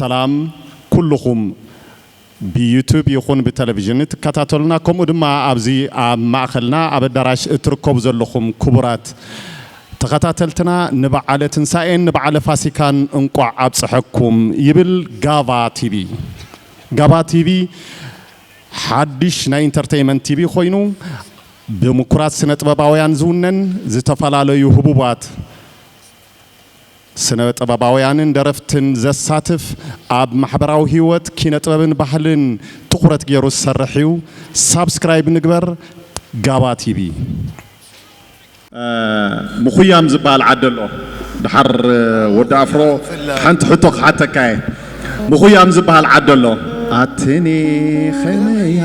ሰላም ኩልኹም ብዩቱብ ይኹን ብቴሌቪዥን ትከታተሉና፣ ከምኡ ድማ ኣብዚ ኣብ ማእኸልና ኣብ ኣዳራሽ እትርከቡ ዘለኹም ክቡራት ተኸታተልትና፣ ንበዓለ ትንሳኤን ንበዓለ ፋሲካን እንቋዕ ኣብፀሐኩም ይብል ጋባ ቲቪ። ጋባ ቲቪ ሓድሽ ናይ ኢንተርቴይመንት ቲቪ ኮይኑ፣ ብምኩራት ስነ ጥበባውያን ዝውነን፣ ዝተፈላለዩ ህቡባት ስነ ጥበባውያንን ደረፍትን ዘሳትፍ፣ ኣብ ማሕበራዊ ህይወት፣ ኪነ ጥበብን ባህልን ትኹረት ገይሩ ዝሰርሕ እዩ። ሳብስክራይብ ንግበር። ጋባ ቲቪ። ምኹያም ዝበሃል ዓዲ ኣሎ። ድሓር ወዲ ኣፍሮ ሓንቲ ሕቶ ክሓተካ እየ። ምኹያም ዝበሃል ዓዲ ኣሎ። ኣትኔ ኸመያ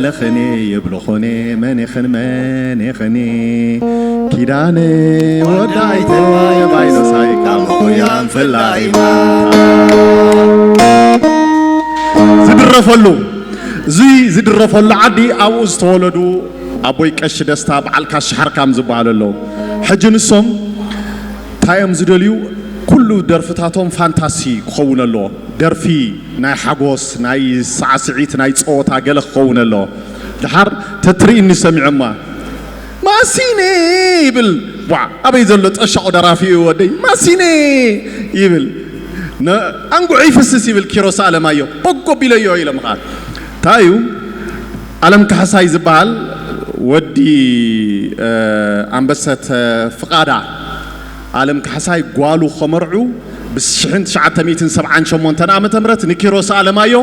ለኸኔ የብሎ ኾኔ መኔ ኸን መኔ ኸኔ ኪዳነ ወዳይተ ባይኖሳይ ካብ ምኹያም ፍላይ ዝድረፈሉ፣ እዚ ዝድረፈሉ ዓዲ ኣብኡ ዝተወለዱ ኣቦይ ቀሺ ደስታ በዓል ካሻ ሓርካም ዝበሃሉ ኣለዉ። ሕጂ ንሶም እንታይ እዮም ዝደልዩ? ኩሉ ደርፍታቶም ፋንታሲ ክኸውን ኣለዎ። ደርፊ ናይ ሓጎስ፣ ናይ ሳዕስዒት፣ ናይ ጸወታ ገለ ክኸውን ኣለዎ። ድሓር ተትርእይኒ ሰሚዖማ፣ "ማሲነ" ይብል። ዋ፣ ኣበይ ዘሎ ጠሻቑ ደራፊ እዩ ወደይ? "ማሲነ" ይብል። ነ-፣ ኣንጉዑ ይፍስስ ይብል ኪሮስ ኣለማዮ። በጎ ቢለዮ ኢሎም ኸዓ። እንታይ እዩ? ኣለም ካሕሳይ ዝበሃል ወዲ፣ እ፣ ኣንበሰት፣ እ፣ ፍቓዳ። ኣለም ካሕሳይ ጓሉ ከመርዑ ብ ሽሕን ትሽዓተ ሚእትን ሰብዓን ሸሞንተን ዓመተ ምህረት ንኪሮስ ኣለማዮ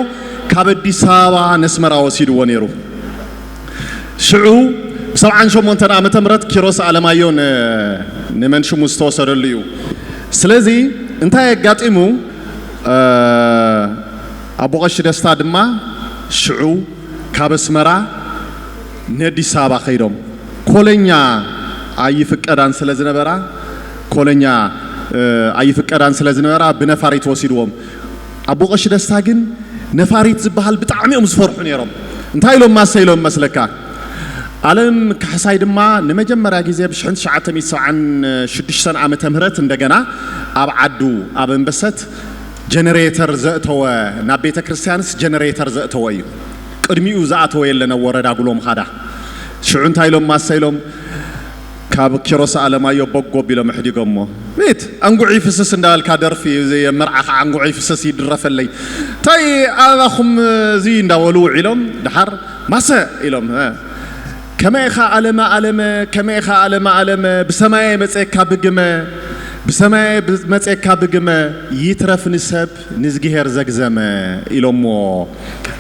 ካብ ኣዲስ ኣበባ ነስመራ ወሲድዎ ነይሩ። ሽዑ ብ ሰብዓን ሸሞንተን ዓመተ ምህረት ኪሮስ ኣለማዮ ን-፣ ንመንሽሙ ዝተወሰደሉ እዩ። ስለዚ እንታይ ኣጋጢሙ? እ፣ ኣቦ ቀሺ ደስታ ድማ ሽዑ ካብ ኣስመራ ነዲስ ኣበባ ከይዶም፣ ኮለኛ ኣይፍቀዳን ስለ ዝነበራ፣ ኮለኛ፣ እ፣ ኣይፍቀዳን ስለ ዝነበራ ብነፋሪት ወሲድዎም። ኣቦ ቀሺ ደስታ ግን ነፋሪት ዝበሃል ብጣዕሚ እዮም ዝፈርሑ ነይሮም። እንታይ ኢሎም ማሰ ኢሎም መስለካ? ኣለም ካሕሳይ ድማ ንመጀመርያ ግዜ ብ ሽሕን ትሽዓተ ሚእትን ሰብዓን ሽዱሽተን ዓመተ ምህረት እንደገና ኣብ ዓዱ ኣብ ኣንበሰት ጀነሬተር ዘእተወ፣ ናብ ቤተ ክርስቲያንስ ጀነሬተር ዘእተወ እዩ። ቅድሚኡ ዝኣተወ የለን ኣብ ወረዳ ጉሎም ኻዳ። ሽዑ እንታይ ኢሎም ማሰ ኢሎም? ካብ ኪሮስ ኣለማዮ በጎ ቢሎም ኣሕዲጎሞ። ቤት ኣንጉዕ ይፍስስ እንዳበልካ ደርፊ፣ እዚ መርዓ ከዓ ኣንጉዕ ይፍስስ ይድረፈለይ። እንታይ ኣባኹም እዚ እንዳበሉ ውዒሎም፣ ድሓር ማሰ ኢሎም፣ እ፣ "ከመይ ኢኻ ኣለመ ኣለመ፣ ከመይ ኢኻ ኣለመ ኣለመ፣ ብሰማየ መጼካ ብግመ፣ ብሰማየ ብ-፣ መጼካ ብግመ፣ ይትረፍ ንሰብ ንዝግሄር ዘግዘመ" ኢሎሞ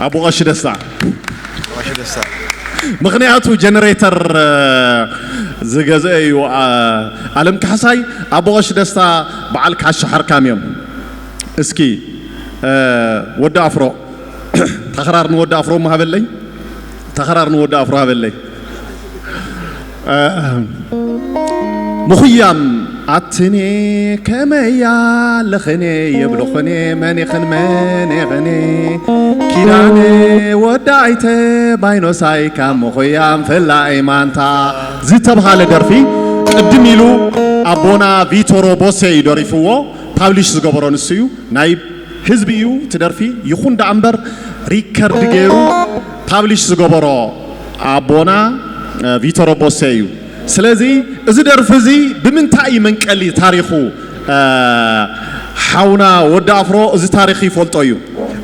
ኣቦ ቀሺ ደስታ። ቀሺ ደስታ። ምኽንያቱ ጀነሬተር፣ እ፣ ዝገዝአ እዩ፣ እ፣ ኣለም ካሕሳይ፣ ኣቦ ቀሺ ደስታ በዓል ካሻ ሓርካም እዮም። እስኪ፣ እ፣ ወዲ ኣፍሮ፣ ተኸራር ንወዲ ኣፍሮ እሞ ሃበለይ፣ ተኸራር ንወዲ ኣፍሮ ሃበለይ። እ፣ ምኹያም ኣትኔ ከመያ ለኸኔ የብሎ ኸኔ መን ይኸን መን ይኸኔ ኪዳነ ወዳይተ ባይኖሳይ ካብ ምኹያም ፍላይ ማንታ ዝተብሃለ ደርፊ ቅድም ኢሉ ኣቦና ቪቶሮ ቦሴ እዩ ደሪፍዎ፣ ፓብሊሽ ዝገበሮ ንሱ እዩ። ናይ ህዝቢ እዩ እቲ ደርፊ። ይኹን ደኣ እምበር ሪከርድ ገይሩ ፓብሊሽ ዝገበሮ ኣቦና፣ እ፣ ቪቶሮ ቦሴ እዩ። ስለዚ እዚ ደርፊ እዚ ብምንታይ እዩ መንቀሊ ታሪኹ? እ፣ ሓውና ወዲ ኣፍሮ እዚ ታሪኽ ይፈልጦ እዩ።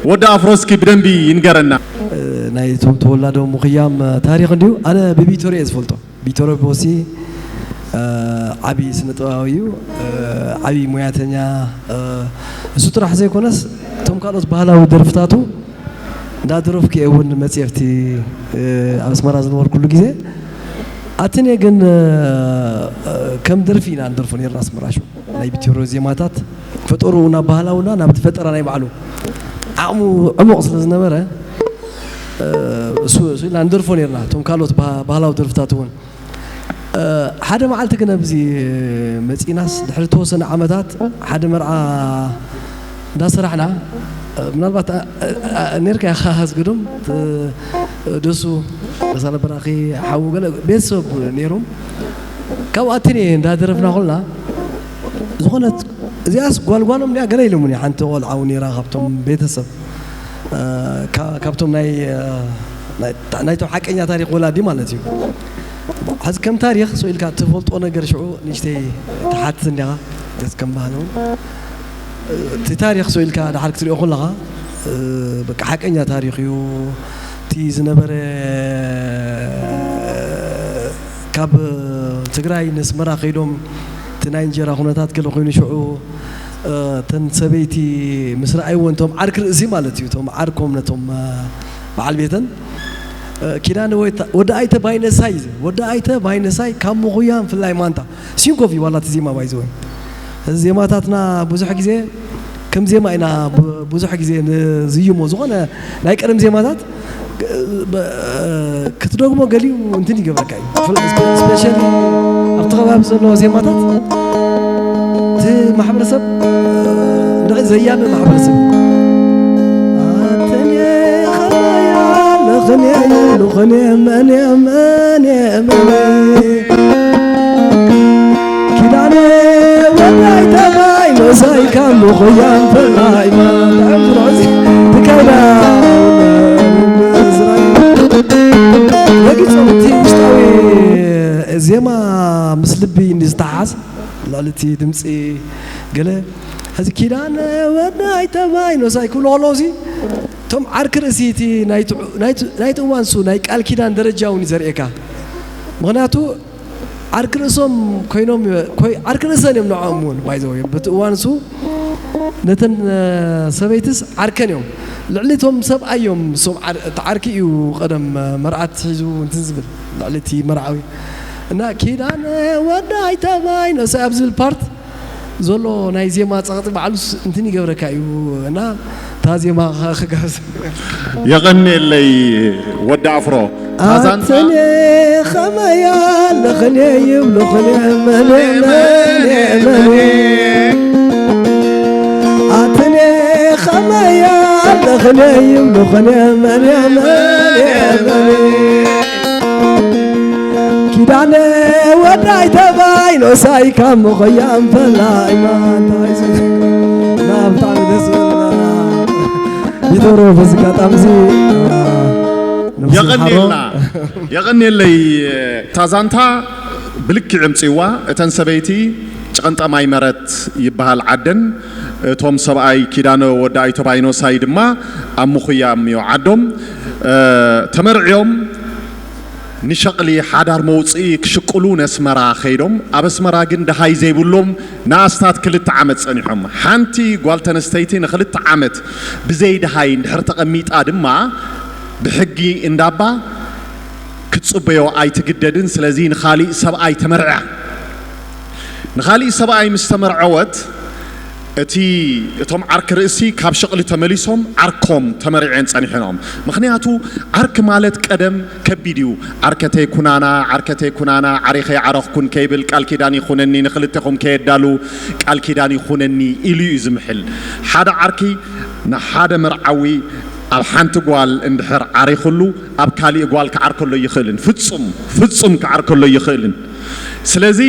ወዲ ኣፍሮ እስኪ ብደንቢ ይንገረና። እ፣ ናይ እቶም ተወላዶ ምኽያም ታሪኽ እንድዩ። ኣነ ብቪቶሮ እየ ዝፈልጦ። ቪቶሮ ቦሲ፣ እ፣ ዓቢ ስነ ጥበባዊ እዩ። እ፣ ዓቢ ሞያተኛ፣ እ፣ እሱ ጥራሕ ዘይኮነስ እቶም ካልኦት ባህላዊ ደርፍታቱ እንዳደረፍኩ እየ እውን መፅኤ ኣብቲ፣ እ፣ ኣብ ኣስመራ ዝነበርኩሉ ግዜ። ኣትኔ ግን፣ እ፣ ከም ደርፊ ኢና ንደርፎ ነርና ኣስመራ ሽዑ። ናይ ቪቶሮ ዜማታት ፈጠሩ ናብ ባህላውና ናብ ፈጠራ ናይ ባዕሉ ዓቕሙ ዕሙቕ ስለ ዝነበረ፣ እ፣ እሱ፣ እሱ ኢና ንደርፎ ነርና። እቶም ካልኦት ባህ-፣ ባህላዊ ደርፍታት እውን። እ፣ ሓደ መዓልቲ ግን ኣብዚ መፂናስ ድሕሪ ተወሰነ ዓመታት ሓደ መርዓ እንዳሰራሕና፣ እ፣ ምናልባት፣ እ፣ እ፣ እ፣ ነርካ ኢኻ ኣዝግዶም፣ እ፣ ደሱ መሳለ በራኺ ሓዉ ገለ ቤተሰብ ነይሮም። ካብኡ ኣትኔ እንዳደረፍና ኮልና ዝኾነት እዚኣስ ጓልጓሎም ድያ ገለ ኢሎምኒ። ሓንቲ ቆልዓ እውን ነይራ ካብቶም ቤተሰብ፣ እ፣ ካ-፣ ካብቶም ናይ፣ እ፣ ናይ፣ ናይቶም ሓቀኛ ታሪኽ ወላዲ ማለት እዩ። ሕዚ ከም ታሪኽ ስቕ ኢልካ እትፈልጦ ነገር ሽዑ ንእሽተይ ትሓትት እንዲኻ፣ ደስ ከም ባህሊ እውን። እቲ ታሪኽ ስቕ ኢልካ ድሓር ክትሪኦ ከለኻ፣ እ፣ በቃ ሓቀኛ ታሪኽ እዩ። እቲ ዝነበረ ካብ ትግራይ ነስመራ ከይዶም እቲ ናይ እንጀራ ኩነታት ገለ ኮይኑ ሽዑ፣ እ፣ እተን ሰበይቲ ምስ ረኣይዎ፣ እቶም ዓርኪ ርእሲ ማለት እዩ፣ እቶም ዓርኮም ነቶም፣ እ፣ በዓል ቤተን፣ እ፣ ኪዳነ ወይ ተ-፣ ወዲ ኣይተ ባይነሳይ፣ ወዲ ኣይተ ባይነሳይ ካብ ምኹያ ምፍላይ ማንታ። ሲንኮፍ እዩ ዋላ እቲ ዜማ ባይዘወይ። እዚ ዜማታትና ብዙሕ ግዜ ከም ዜማ ኢና ብ-፣ ብዙሕ ግዜ ንዝይሞ። ዝኾነ ናይ ቀደም ዜማታት ብ-፣ ክትደግሞ ገሊኡ እንትን ይገብረካ እዩ። ብፍላይ ስፔ-፣ ስፔሻሊ ኣብቲ ከባቢ ዘለዎ ዜማታት እቲ ማሕበረሰብ፣ እ፣ ንዕ ዘያሚ ማሕበረሰብ እዩ። ኣተኔ ኸመያ ለኽኔ ይብሉኽኔ መኔ መኔ መኔ ኪዳነ ወዳይ ተባይ መሳይ ካብ ምኹያን ፈላይ ማጣም ዝሮዚ ትካይዳ ረጊጾም እቲ ውሽጣዊ ዜማ ምስ ልቢ ንዝተሓዝ ልዕሊ እቲ ድምፂ ገለ ሕዚ ኪዳነ ወዳይ ተባይ መሳይ ክብሎ ከለዉ እዚ እቶም ዓርኪ ርእሲ እቲ ናይቲ፣ ናይቲ፣ ናይቲ እዋን እሱ ናይ ቃል ኪዳን ደረጃ እውን እዩ ዘርእየካ። ምኽንያቱ ዓርኪ ርእሶም ኮይኖም፣ ኮይ-፣ ዓርኪ ርእሰን እዮም ንዕኦም እውን፣ ባይ ዘ ወይ፣ በቲ እዋን እሱ ነተን፣ እ፣ ሰበይትስ ዓርከን እዮም። ልዕሊ እቶም ሰብኣይ እዮም፣ እሶም ዓር-፣ እቲ ዓርኪ እዩ ቀደም፣ እ፣ መርዓት ሒዙ እንትን ዝብል፣ ልዕሊ እቲ መርዓዊ። እና ኪዳነ ወዳይ ተባይ ነሳይ ኣብ ዝብል ፓርት ዘሎ ናይ ዜማ ጸቕጢ ባዕሉስ እንትን ይገብረካ እዩ። እና እታ ዜማ ኸ-፣ ክጋብዝ። የቐንየለይ ወዲ ኣፍሮ። ታዛንታ ኣተኔ ኸመያ ለኽኔ ይብሉኽኔ መኔ መኔ መኔ። ኣተኔ ኸመያ ለኽኔ ይብሉኽኔ መኔ መኔ መኔ። ኪዳነ ወዳይ ተባይ ኖሳይ ካብ መኾያም ፈላይ ማንታይ ናብ ብጣዕሚ ደስ ዝብል ቢተሮ በዚ ኣጋጣሚ እዚ፣ አ፣ ነብሱ ይሓሮ። የቐንየልና። የቐንየለይ። እታ ዛንታ ብልክዕ ኣምፅዋ። እተን ሰበይቲ ጭቐንጠማይ መረት ይበሃል ዓደን፣ እቶም ሰብኣይ ኪዳነ ወዲ ኣይተባይኖሳይ ድማ ኣብ ምኹያም እዩ ዓዶም። እ፣ ተመርዕዮም ንሸቕሊ ሓዳር መውፅኢ ክሽቅሉ ነስመራ ከይዶም፣ ኣብ ኣስመራ ግን ደሃይ ዘይብሎም ንኣስታት ክልተ ዓመት ጸኒሖም። ሓንቲ ጓል ተነስተይቲ ንክልተ ዓመት ብዘይ ደሃይ እንድሕር ተቐሚጣ ድማ ብሕጊ እንዳባ ክትጽበዮ ኣይትግደድን። ስለዚ ንኻሊእ ሰብኣይ ተመርዕያ። ንኻሊእ ሰብኣይ ምስ ተመርዐወት፣ እቲ፣ እቶም ዓርኪ ርእሲ ካብ ሸቕሊ ተመሊሶም ዓርኮም ተመሪዐን ጸኒሐን እዮም። ምኽንያቱ ዓርኪ ማለት ቀደም ከቢድ እዩ። ዓርከተይ ኩናና፣ ዓርከተይ ኩናና፣ ዓሪኸይ ዓረኽኩን ከይብል ቃል ኪዳን ይኹነኒ፣ ንኽልቴኹም ከየዳሉ ቃል ኪዳን ይኹነኒ ኢሉ እዩ ዝምሕል። ሓደ ዓርኪ ንሓደ መርዓዊ ኣብ ሓንቲ ጓል እንድሕር ዓሪኹሉ፣ ኣብ ካሊእ ጓል ክዓርከሎ ይኽእልን፣ ፍጹም፣ ፍጹም ክዓርከሎ ይኽእልን። ስለዚ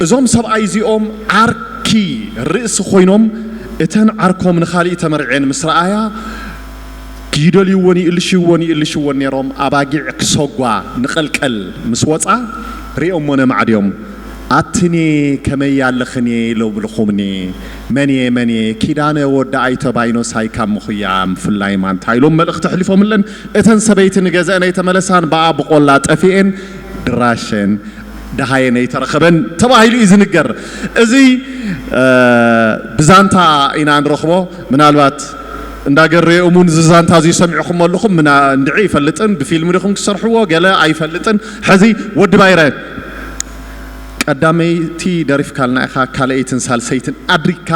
እዞም ሰብኣይ እዚኦም ዓርኪ ርእሲ ኮይኖም፣ እተን ዓርኮም ንኻሊእ ተመርዕየን ምስ ረኣያ፣ ይደልይዎን ይእልሽዎን ይእልሽዎን ነይሮም። ኣባጊዕ ክሰጓ ንቐልቀል ምስ ወጻ፣ ሪኦሞ ነማዕድዮም። ኣትኔ ከመይ ኣለኽኔ ኢሎም ብልኹምኒ፣ መን እየ፣ መን እየ፣ ኪዳነ ወዲ ኣይተ ባይኖሳይ ካብ ምኹያ ምፍላይ ማንታ ኢሎም መልእኽቲ ኣሕሊፎምለን። እተን ሰበይቲ ንገዝአን ኣይተመለሳን፣ ብኣ ብቖላ ጠፊኤን ድራሸን ደሃየን ኣይተረኸበን ተባሂሉ እዩ ዝንገር። እዚ፣ እ፣ ብዛንታ ኢና ንረኽቦ። ምናልባት እንዳ ገሬ እሙን እዚ ዛንታ እዚ ሰሚዕኹሞ ኣለኹም፣ ምና-፣ እንድዒ ይፈልጥን፣ ብፊልም ዲኹም ክሰርሕዎ፣ ገለ ኣይፈልጥን። ሕዚ ወዲ ባይረ፣ ቀዳመይቲ ደሪፍካልና ኢኻ፣ ካልኣይትን ሳልሰይትን ኣድሪካ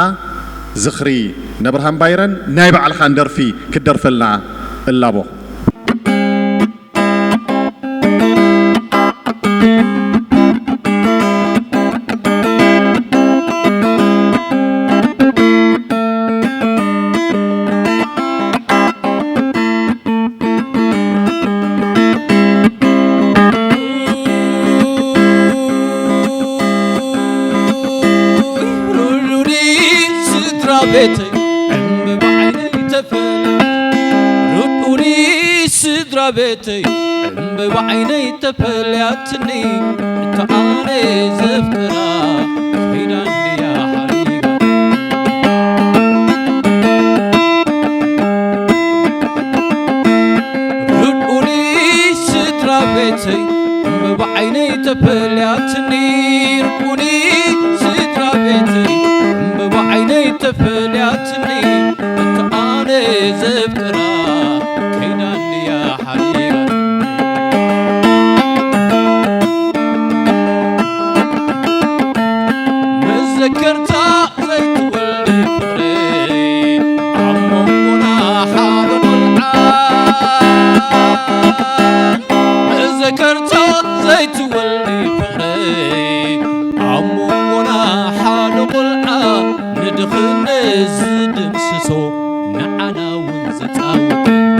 ዝኽሪ ነብርሃን ባይረን ናይ ባዕልኻን ደርፊ ክትደርፈልና እላቦ። ርድኡኒ ስድራ ቤተይ ዕምበባ ዓይነይ ተፈልያትኒ፣ እታ ኣነ ዘፍቅራ ኪዳን ድያ ሓሪባትኒ። ርድኡኒ ስድራ ቤተይ ዕምበባ ዓይነይ ተፈልያትኒ፣ ርድኡኒ ስድራ ቤተይ ዕምበባ ዓይነይ ተፈልያትኒ፣ እታ ኣነ ዘፍቅራ ኪዳን ድያ ሓሪባትኒ። መዘከርታ ዘይትወልድ ፍቕረይ ኣብ መንጎና ሓደ ቆልዓ። መዘከርታ ዘይትወልድ ፍቕረይ ኣብ መንጎና ሓደ ቆልዓ። ንድኽነት ዝድምስሶ ንዓና እውን ዘጻውተና።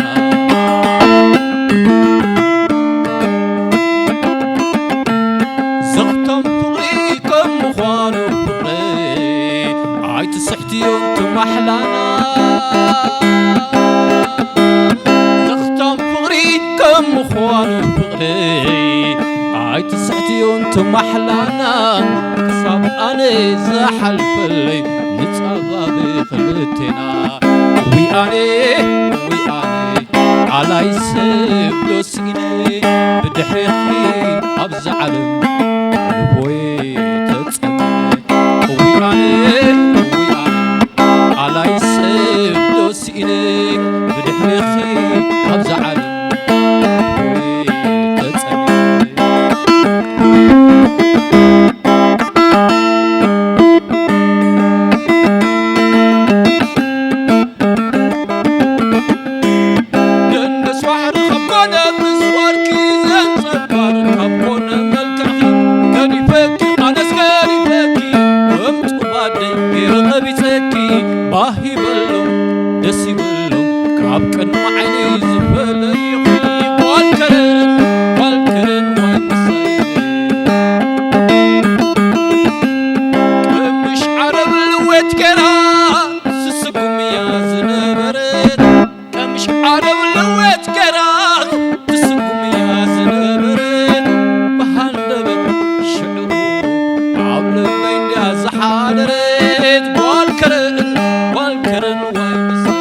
ዘኽቶም ፍቕሪ ከም ምዃኑ ፍቕሪ ኣይትስሕትዮ ትማሕላና። ዘኽቶም ፍቕሪ ከም ምዃኑ ፍቕሪ ኣይትስሕትዮ ትማሕላና። ክሳብ ኣነ ዝሓልፈለይ ንጻባብ ክልቴና። ዊኣነ ዊኣነ ኣላይ ሰብ ዶ ስኢነ ብድሕሬኺ ኣብዛ ዓለም ልቦይ ተጸሚመ። ዊኣነ ዊኣነ ኣላይ ሰብ ዶ ስኢነ ብድሕሬኺ ኣብዛ ዓለም ልቦይ ተጸሚመ። ደንደስ ባሕሪ ካብ ኮነ ምስ ወርቂ ዘንጸባርቕ ካብ ኮነ መልክዕኺ ገዲፈኪ ኣነስ ገዲፈኪ ከም ጡብ ኣደይ ገይረ ቀቢጸኪ ባህ ይበሎም ደስ ይበሎም ካብ ቅድሚ ዓይነይ ዝፈለዩኺ ጓል ከረን ጓል ከረን ዋይ ምሳይ ቀምሽ ዓረብ ልወት ገይራ ስስኩም እያ ዝነበረት ቀምሽ ዓረብ ልወት ገይራ ትስኩም እያ ዝነበረት ብሃንደበት ሽዕሩ ኣብ ልበይ እንድያ ዝሓደረት ጓል ከረን ጓል ከረን ዋይ ምሳይ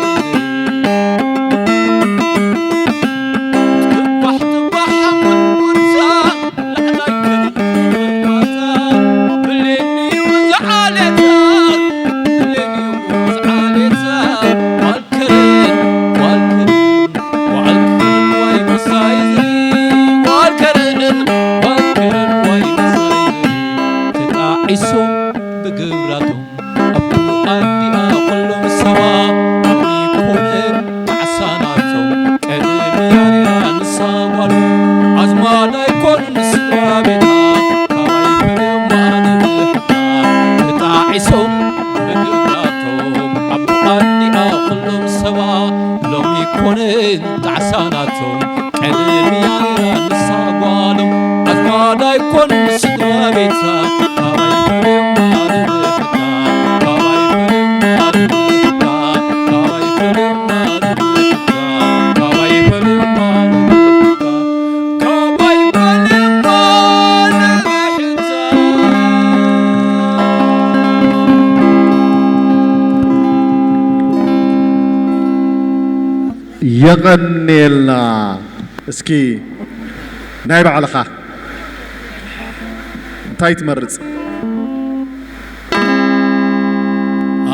ጥባሕ ጥባሕ ሓሙን ሙርሳ ላዕላይ ከረን ማታ ብሌኒ ውዝዓሌታ ብሌኒ ውዝዓሌታ ጓል ከረን ጓል ከረን ጓል ከረን ዋይ ምሳይ ዝሪ ጓል ከረን ጓል ከረን ዋይ ምሳይ ዝሪ ተጣዒሶም ብግብራቶም ኣቦ ኣዲኣ ኩሎም ሰባ ኣቢ ኮነ ጣዕሳ ናቶም ቀደም ያሬራ ንሳ ጓሉ ኣዝማድ ኣይኮኑን ስድራ ቤታ ካባይ ፈለማ ንብሕታ ተጣዒሶም ብግብራቶም ኣቦ ኣዲኣ ኩሎም ሰባ ሎሚ ኮነን ጣዕሳ ናቶም ቀደም ያሬራ ንሳ ጓሎም ኣዝማድ ኣይኮኑን ስድራ ቤታ ካባይ ፈለማ ንብሕታ ካባይ ፈለማ ንብሕታ ካባይ ፈለማ ንብሕታ ካባይ ፈለማ ንብሕታ ካባይ ፈለማ ንብሕታ የቐንየልና። እስኪ ናይ ባዕልኻ እንታይ ትመርጽ?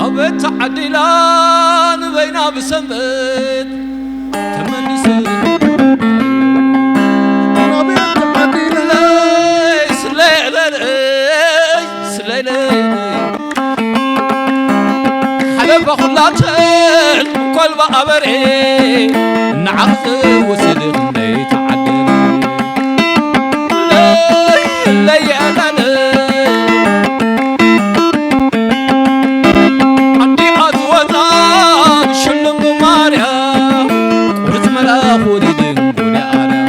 ኣበታ ዓዲላ ንበይና ብሰንበት ተመሊሰ ኣበታ ዓዲላ ስለለለይ ስለለለይ ሓለፋ ኩላተን ኮልባ ኣበሬ ንዓኽ ዝወስድ ክንደይ ተዓደለ ለየለለ ኣዲኣ ዝወፃ ሽልም ማርያ ቁርፅ መልኣኽ ወሊድን ጎኒ ኣርያ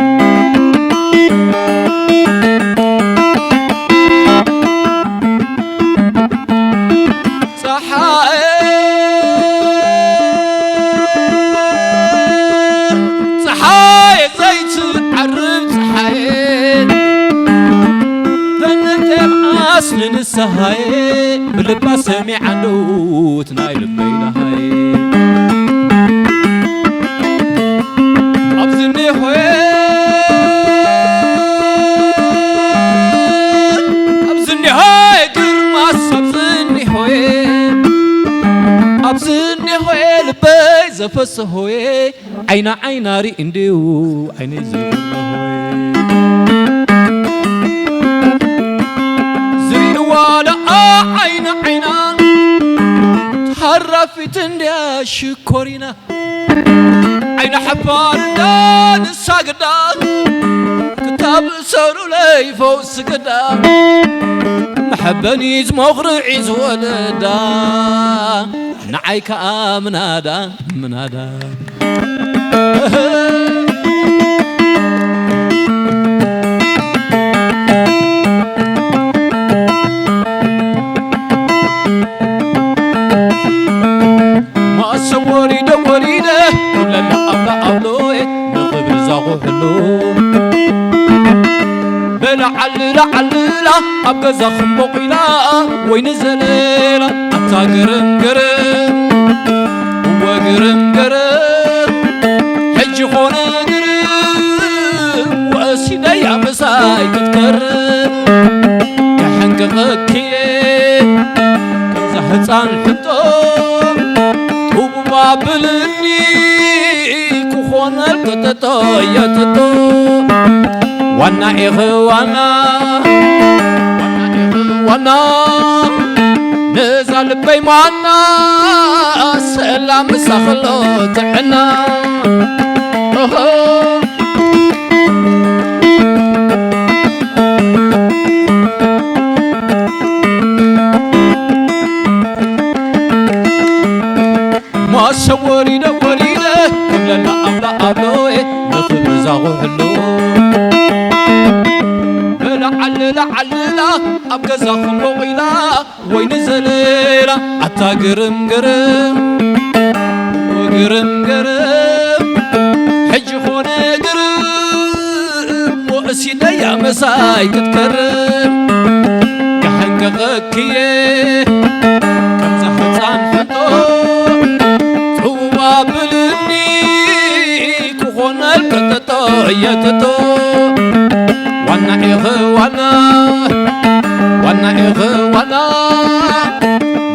ፀሓይ ተሃየ ብልባ ሰሚዓ እንዶ ናይ ልበይ ደሃየ። ኣብዚ እኒሆየ፣ ኣብዚ እኒሆየ ግርማስ፣ ኣብዚ እኒሆየ፣ ኣብዚ እኒሆየ ልበይ ዘፈሰሆየ፣ ዓይና ዓይና ርኢ እንድዩ ዓይነይ ዝብርሆየ። ዝርእዋ ደኣ ዓይና ዓይና፣ ተሃራፊት እንድያ ሽኮሪና። ዓይና ሓፋር እንዳ ንሳ ግዳ፣ ክታብ ሰሩለይ ፈውሲ ግዳ፣ መሐበኒ ዝመኽርዒ ዝወለዳ፣ ንዓይ ከኣ ምናዳ ምናዳ። ማእሰ ወሪደ ወሪደ፣ ኩለላ ኣብላ ኣብሎየ፣ ንኽብሪ ዛቑሕሉ። በላ ዓልላ ዓልላ፣ ኣብ ገዛ ኽምቦቕ ኢላ፣ ወይኒ ዘለላ፣ ኣታ ግርም ግርም፣ እወ ግርም ግርም፣ ሕጂ ኾነ ግርም፣ ወሲደያ ምሳይ ክትከርም፣ ከሕንቅቐኪየ፣ ከምዛ ህፃን ሕንጦ፣ ጡቡባ ብልኒ፣ ክኾነል ከተቶ የትቶ፣ ዋና ኢኺ ዋና፣ ዋና ኢኺ ዋና፣ ነዛ ልበይ ማና፣ ሰላም ምሳኽሎ ጥዕና። ኦሆ። ማሰብ ወሪደ ወሪደ፣ ክብለላ ኣብላ ኣብሎየ፣ ንኽብሪ ዛቑሕሉ። በላ ዓልላ ዓልላ፣ ኣብ ገዛ ኽምቦቕ ኢላ፣ ወይኒ ዘለላ፣ ኣታ ግርም ግርም፣ ግርም ግርም፣ ሕጂ ኾነ ግርም፣ ወእሲደያ መሳይ ክትከርም፣ ክሕንቅቐክየ፣ ከምዛ ሕፃን ሕቶ፣ ጽዋ ብልኒ፣ ክኾነል ቀጠጦ የትቶ፣ ዋና ኢኺ ዋና፣ ዋና ኢኺ ዋና፣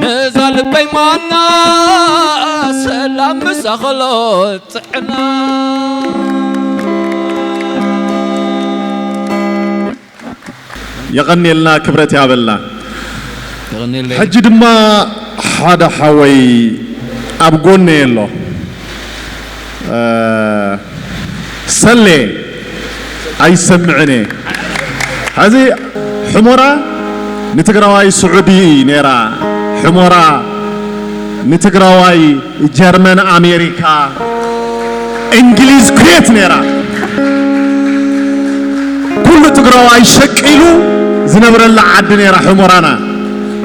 ነዛ ልበይ ማና፣ ሰላም ምሳኽሎ ጥዕና። የቐንየልና፣ ክብረት ያበልና። የቐንየለይ። ሕጂ ድማ ሓደ ሓወይ ኣብ ጎነይ ኣሎ። እ፣ ሰሌ ኣይሰምዕን እየ። ሕዚ ሕሞራ ንትግራዋይ ስዑዲ ነይራ፣ ሕሞራ ንትግራዋይ ጀርመን፣ ኣሜሪካ፣ እንግሊዝ፣ ኩዌት ነይራ። ኩሉ ትግራዋይ ሸቂሉ ዝነብረላ ዓዲ ነይራ ሕሞራና።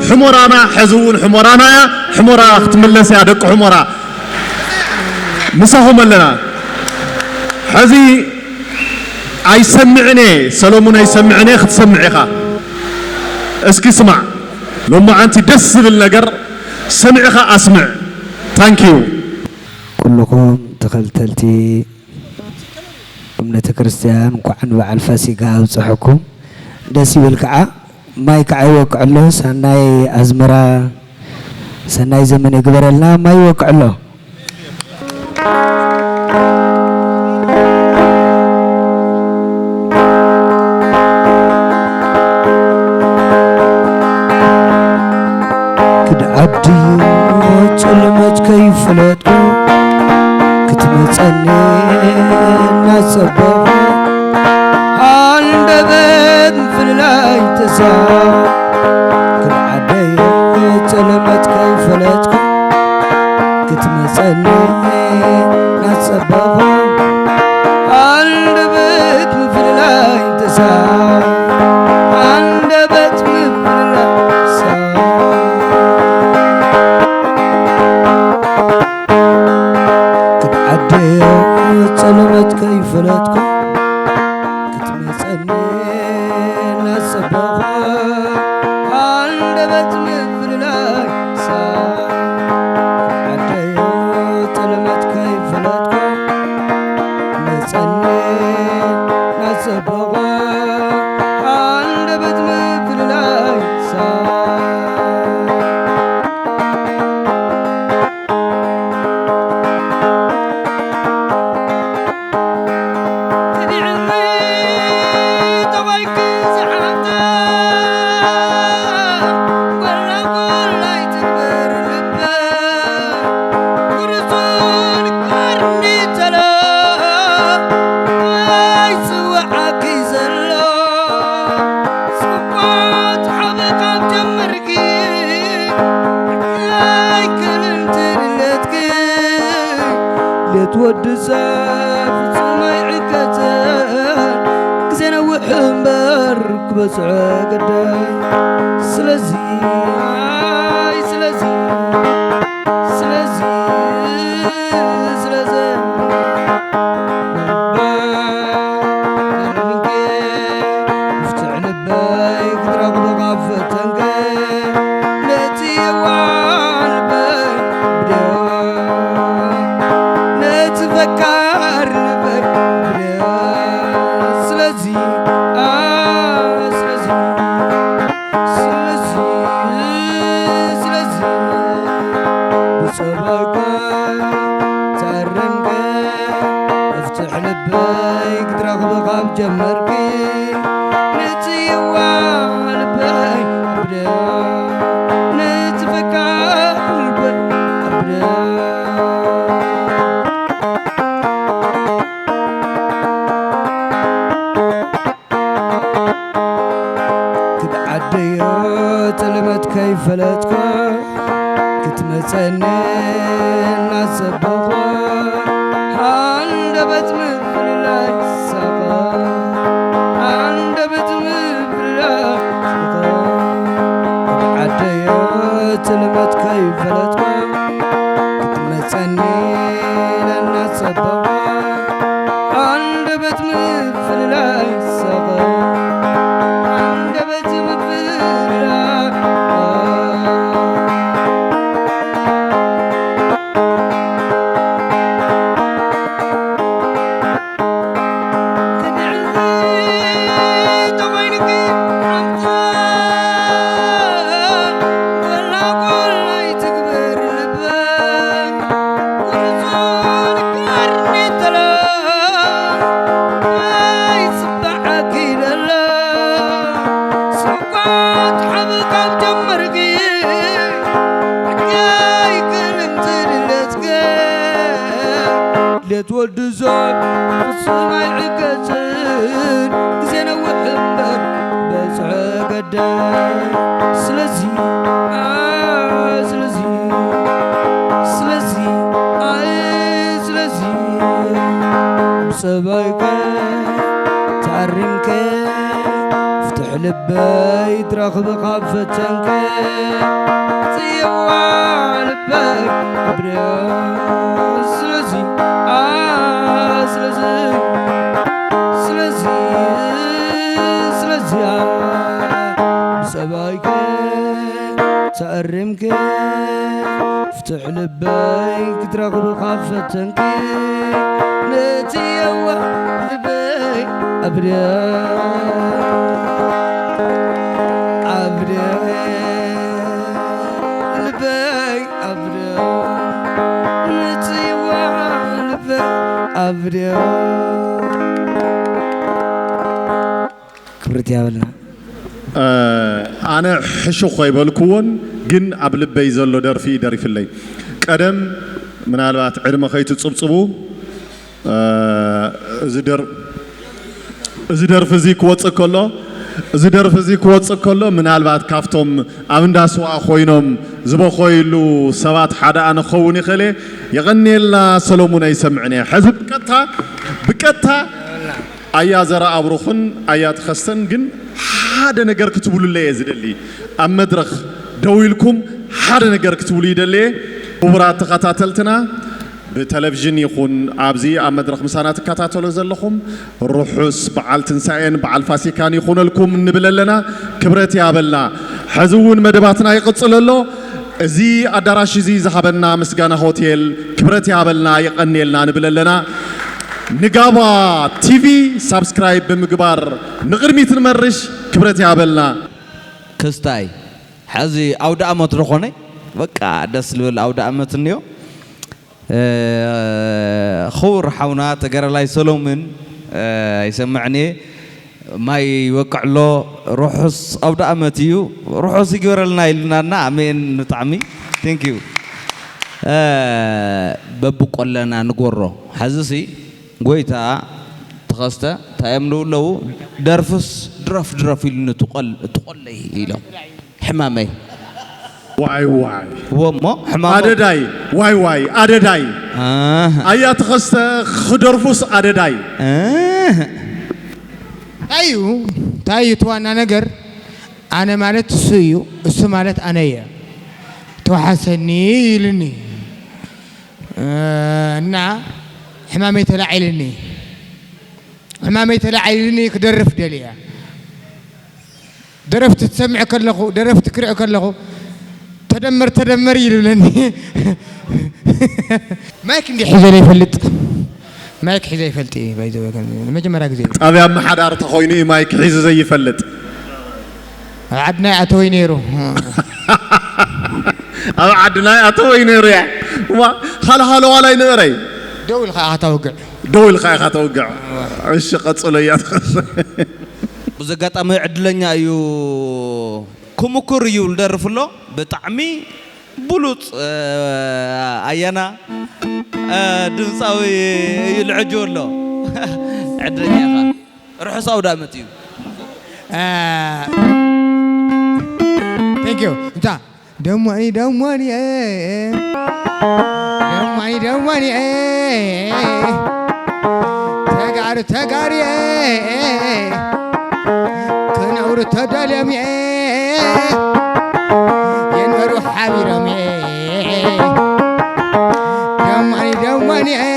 ሕሞራና ሕዚ እውን ሕሞራና እያ። ሕሞራ ክትምለስ እያ፣ ደቂ ሕሞራ። ምሳኹም ኣለና። ሕዚ ኣይሰምዕን እየ፣ ሰሎሙን ኣይሰምዕን እየ፣ ክትሰምዕ ኢኻ። እስኪ ስማዕ፣ ሎማዓንቲ ደስ ዝብል ነገር ሰሚዕኻ ኣስምዕ። ታንኪዩ። ኩልኹም ተኸተልቲ እምነተ ክርስትያን እንኳዕ ንበዓል ፋሲጋ ኣብፀሐኩም። ደስ ይብል ከዓ። ማይ ከዓ ይወቅዕ ኣሎ። ሰናይ ኣዝመራ፣ ሰናይ ዘመን ይግበረልና። ማይ ይወቅዕ ኣሎ። ክድ ዓዲ ጸለመት ከይፈለጥኩ ክትመጸኒ እናጸበኹ፣ ሃንደበት ምፍልላይ ተሳው ክድ ዓደይ ጸለመት ከይፈለጥኩ ክትመጸኒ እናጸበኹ፣ ሃንደበት ምፍልላይ ተሳው፣ ሃንደበት ምፍልላይ ተሳው። ክድ ዓደይ ጸለመት ከይፈለጥኩ ክትመጸኒ እናጸበኹ፣ በት ምፍልላይ ሳዕ ዓደዮ ጠለመት ከይፈለጥኩ መጸኒ ናጸበቑ ሃንደበት ምፍልላይ ሳዕ ኣይክልን ትድለትኪ ሌት ወዲ ሰብ ፍጹም ኣይዕገትን ግዜ ነውሕ እምበር ክበጽዖ ግዳይ ስለዚ ኣይ ስለዚ ስለዚ ስለዚ ጀመርኪ ንጽይዋ ልበይ ኣብደ ንጽፈካ ልበይ ኣብደ ክድዓደዮ ጥልመት ከይፈለጥኮ ክትመጸኒ እናጸበኾ ሃንደበት ምፍልላይ ሳቐ ሃንደበት ምፍልላይ ሳቐ ዓደዮ ትልመት ከይፈለጥኮ ክትመጸኒ እናጸበኾ ሃንደበት ምፍልላይ ሳቐ ሃንደበት ምፍልላይ ድሌት ወዲ ሰብ ፍጹም ኣይዕገስን ግዜ ነውሕ እምበር በዝሖ ገዳይ ስለዚ ኣ ስለዚ ስለዚ ኣይ ስለዚ ብጸባይከ ታሪምከ ፍትሕ ልበይ ትረኽቢ ካብ ፈተንከ ጽየዋ ልበይ ኣብርዮ ስለዚ ኣ ስለዚ ስለዚ ስለዚያ ብጸባይከ ተኣሪምከ ፍትሕ ልበይ ክትረኽቢ ካብ ፈተንኪ ነቲ የዋህ ልበይ ኣብርዮ ኣብርዮ ልበይ ኣብርዮ ነቲ የዋህ ልበይ ኣብርዮ ክብረት ያበልና። ኣነ ሕሹኽ ኣይበልክዎን፣ ግን ኣብ ልበይ ዘሎ ደርፊ ደሪፍለይ። ቀደም ምናልባት ዕድመ ከይትጽብጽቡ፣ እዚ ደር-፣ እዚ ደርፊ እዚ ክወጽእ ከሎ፣ እዚ ደርፊ እዚ ክወጽእ ከሎ፣ ምናልባት ካብቶም ኣብ እንዳ ስዋ ኮይኖም ዝበኾይሉ ሰባት ሓደ ኣነ ክኸውን ይኽእል እየ። የቐንየልና ሰሎሙን፣ ኣይሰምዕን እየ። ሕዚ ብቀጥታ፣ ብቀጥታ ኣያ ዘርኣብሩኽን ኣያ ተኸስተን ግን ሓደ ነገር ክትብሉለይ እየ ዝደሊ። ኣብ መድረኽ ደው ኢልኩም ሓደ ነገር ክትብሉ ይደሊ እየ። ክቡራት ተኸታተልትና፣ ብቴሌቪዥን ይኹን ኣብዚ ኣብ መድረኽ ምሳና ትከታተሎ ዘለኹም ርሑስ በዓል ትንሳኤን በዓል ፋሲካን ይኹነልኩም ንብል ኣለና። ክብረት ይሃበልና። ሕዚ እውን መደባትና ይቕጽል ኣሎ። እዚ ኣዳራሽ እዚ ዝሃበና ምስጋና ሆቴል ክብረት ይሃበልና፣ የቐንየልና ንብል ኣለና። ንጋባ ቲቪ ሳብስክራይብ ብምግባር ንቕድሚት ንመርሽ። ክብረት ይሃበልና። ክስታይ ሕዚ ኣውደ ኣመት ዶ ኾነ? በቃ ደስ ልብል ኣውደ ኣመት እንዮ። እ፣ ክቡር ሓውና ተጋዳላይ ሰሎምን፣ እ፣ ይሰምዕኒ እየ። ማይ ይወቅዕ ኣሎ። ርሑስ ኣውደ ኣመት እዩ። ርሑስ ይግበረልና ኢልናና። ኣሜን። ብጣዕሚ ቴንክ ዩ። እ፣ በብቆለና ንጎሮ። ሕዚ ሲ ጎይታ ተኸስተ እንታይ እዮም ዝብሉ ኣለዉ? ደርፍስ ድረፍ ድረፍ ኢሉኒ ትቆል-፣ ትቆለይ ኢሎም። ሕማመይ። ዋይ ዋይ። እዎ እሞ ሕማሙ። ኣደዳይ። ዋይ ዋይ ኣደዳይ። ኣህ። ኣያ ተኸስተ ክደርፉስ ኣደዳይ። ኣህ። እንታይ እዩ? እንታይ እዩ እቲ ዋና ነገር? ኣነ ማለት እሱ እዩ፣ እሱ ማለት ኣነ እየ። ተዋሓሰኒ ኢልኒ። እ፣ እና ሕማመይ ተላዒልኒ። ሕማመይ ተላዒልኒ ክደርፍ ደልየ። ደረፍቲ ትሰምዕ ከለኹ፣ ደረፍቲ ክርኢ ከለኹ፣ "ተደመር፣ ተደመር" እዩ ዝብለኒ። ማይክ እንዲህ ሒዘ ዘይፈልጥ። ማይክ ሒዘ ይፈልጥ እዩ፣ by the way፣ ንመጀመርያ ግዜ እዩ። ጣብያ ምሓዳር ተኾይኑ እዩ ማይክ ሒዙ ዘይፈልጥ። ኣብ ዓድና ይኣተወይ ነይሩ። ኣብ ዓድና ይኣተወይ ነይሩ እያ። ዋ፣ ሃሎ ሃሎ ዋላ ይንበረይ። ደው ኢልካ ኢኻ ተውግዕ። ደው ኢልካ ኢኻ ተውግዕ። እሺ፣ ቀጽሎ እያ። ብዚ ኣጋጣሚ ዕድለኛ እዩ። ክምኩር እዩ ዝደርፍ ኣሎ። ብጣዕሚ ብሉጽ፣ እ፣ ኣያና፣ እ፣ ድምጻዊ እዩ ልዕጅቡ ኣሎ። ዕድለኛ ኢኻ። ርሑስ ኣውደ ኣመት እዩ። እ፣ thank you። እንታ ደሞኒ ደሞኒ፣ እ፣ ደሞኒ ደሞኒ፣ እ፣ ተጋሩ ተጋሩ፣ እ፣ ክነብሩ ተደልዮም፣ እ፣ የንበሩ ሓቢሮም፣ እ፣ ደሞኒ ደሞኒ፣ እ፣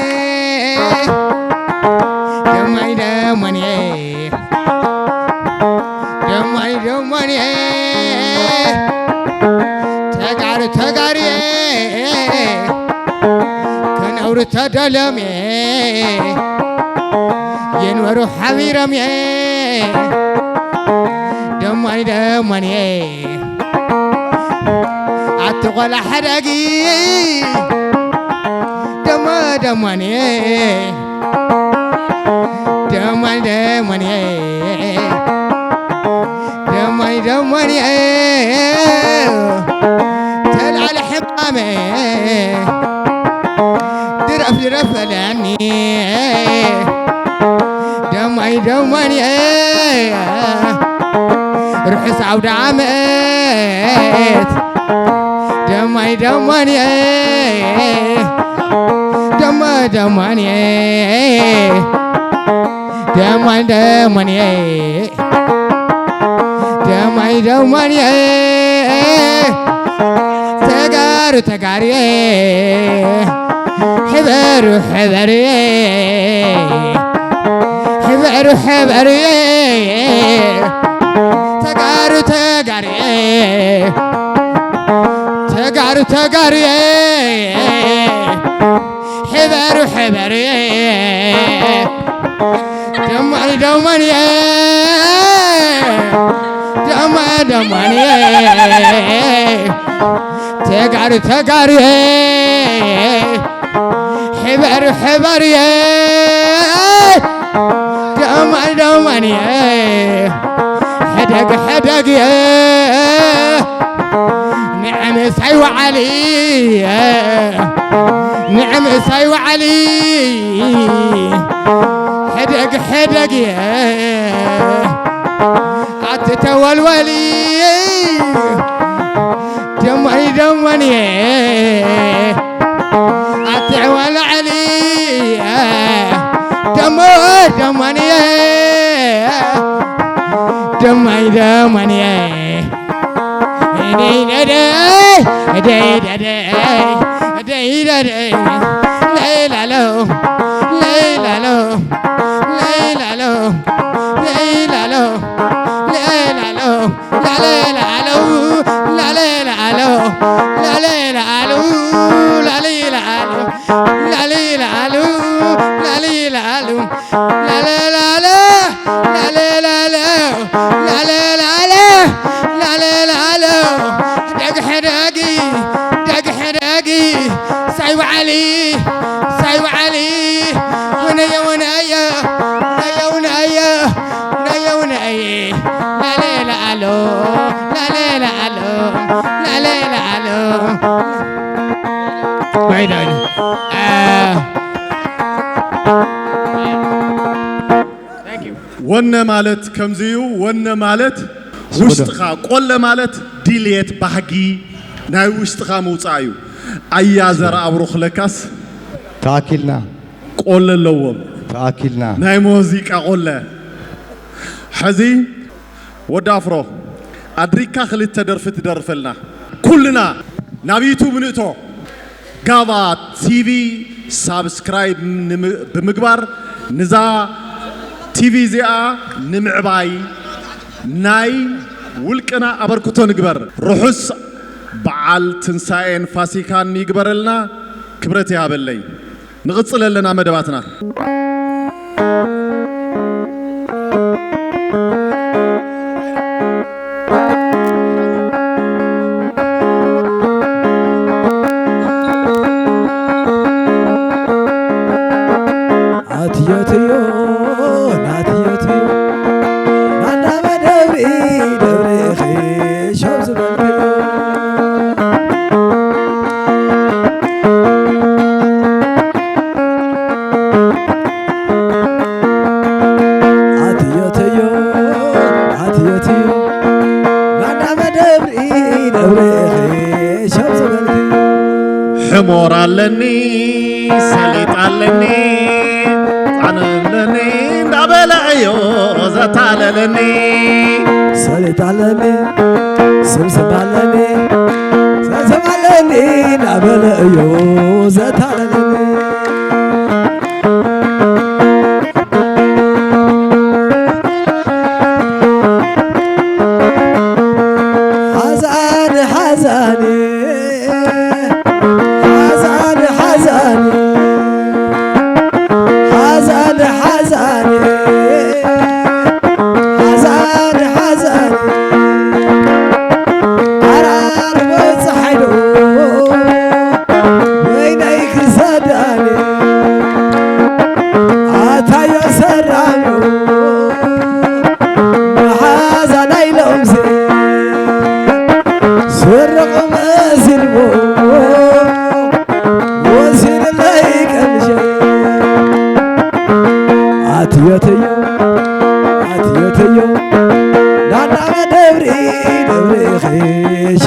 ደሞኒ ደሞኒ፣ እ፣ ደማኒ ደማኒ ተጋሩ ተጋሪ ከነብሩ ተደለሚ የንበሩ ሓቢሮም ደማኒ ደማኒ ኣቲ ቆላ ሓዳጊ ደማ ደማኒ ደማኒ ደማኒ ደማኒ ደማኒ ተልዓለ ሕማመ ድረፍ ድረፍ በለኒ ደማኒ ደማኒ ርሑስ ዓውደ ዓመት ደማኒ ደማኒ ደማ ደማኒ ደማኒ ደማኒ ደማኒ ደማኒ ተጋሩ ተጋሪ ሕበሩ ሕበሪ ሕበሩ ሕበሪ ተጋሩ ተጋሪ ተጋሩ ተጋሪ ሕበሩ ሕበሪ ደማኒ ደማኒ ደማ ደማኒ ተጋሩ ተጋሩ ሕበሩ ሕበሩ ደማኒ ደማኒ ሕደግ ሕደግ ንዕምሳይ ወዓሊ ንዕምሳይ ወዓሊ ሕደግ ሕደግ ኣቲ ተወልወሊ ደማኒ ደማኒ ኣቲ ዕዋላዕሊ ደሞ ደማኒ ደማኒ ደማኒ ደይ ደደይ ደይ ደደይ ደይ ደደይ ላሌላሎ፣ ላሌላሎ፣ ላሌላሎ፣ ላሌላሎ፣ ላሌላሎ፣ ላሌላሎ፣ ላሌላሎ፣ ላሌላሎ፣ ላሌላሎ፣ ላሌላሎ፣ ላሌላሎ፣ ላሌላሎ፣ ላሌላሎ፣ ላሌላሎ፣ ላሌላሎ፣ ደግ ሕደጊ፣ ደግ ሕደጊ፣ ሳይ ውዓሊ፣ ሳይ ውዓሊ፣ ወነየ፣ ወነየ፣ ወነየ፣ ወነየ፣ ወነየ፣ ወነየ፣ ላሌላሎ፣ ላሌላሎ፣ ላሌላሎ። ባይዳኒ። አ፣ ወነ ማለት ከምዚ እዩ። ወነ ማለት ውሽጥኻ፣ ቆለ ማለት ድልየት፣ ባህጊ ናይ ውሽጥኻ ምውፃእ እዩ። ኣያ ዘርኣብሩኽ ለካስ ተኣኪልና። ቆለ ኣለዎም። ተኣኪልና። ናይ ሙዚቃ ቆለ። ሕዚ ወዲ ኣፍሮ ኣድሪካ ክልተ ደርፊ ትደርፈልና። ኩልና ናብ ዩቱብ ንእቶ። ጋባ ቲቪ ሳብስክራይብ ንም-፣ ብምግባር ንዛ ቲቪ እዚኣ ንምዕባይ ናይ ውልቅና ኣበርክቶ ንግበር። ርሑስ በዓል ትንሳኤን ፋሲካን ይግበረልና። ክብረት ይሃበለይ። ንቕጽል ኣለና መደባትና። ኣትየትዮ፣ ናትየትዮ፣ ናንዳ መደብሪ ደብሪኺ ሸው ዝበልክዮ። ኣትየትዮ፣ ኣትየትዮ፣ ናንዳ መደብሪ ደብሪኺ ሸው ዝበልክዮ። ሕሞር ኣለኒ፣ ሰሊጥ ኣለኒ፣ ጣን ኣለኒ እንዳበለ እዩ ዘታለለኒ። ሰሊጥ ኣለኒ፣ ስምስም ኣለኒ፣ ስምስም ኣለኒ እንዳበለ እዩ ዘታለለኒ። ሓዛን ሓዛን፣ ሓዛን ሓዛን፣ ሓዛን ሓዛን፣ ሓዛን ሓዛን፣ ኣራር በፀሓይ ዶ ወይነይ ክሰዳኒ ኣታዮ ሰራሚ መሓዛ ናይ ሎምሲ ስርቕ መሲልዎ ወሲድለይ ቀምሸ ኣትየትዮ ኣትየትዮ ናናመ ደብሪ ደብሪ ኸሸ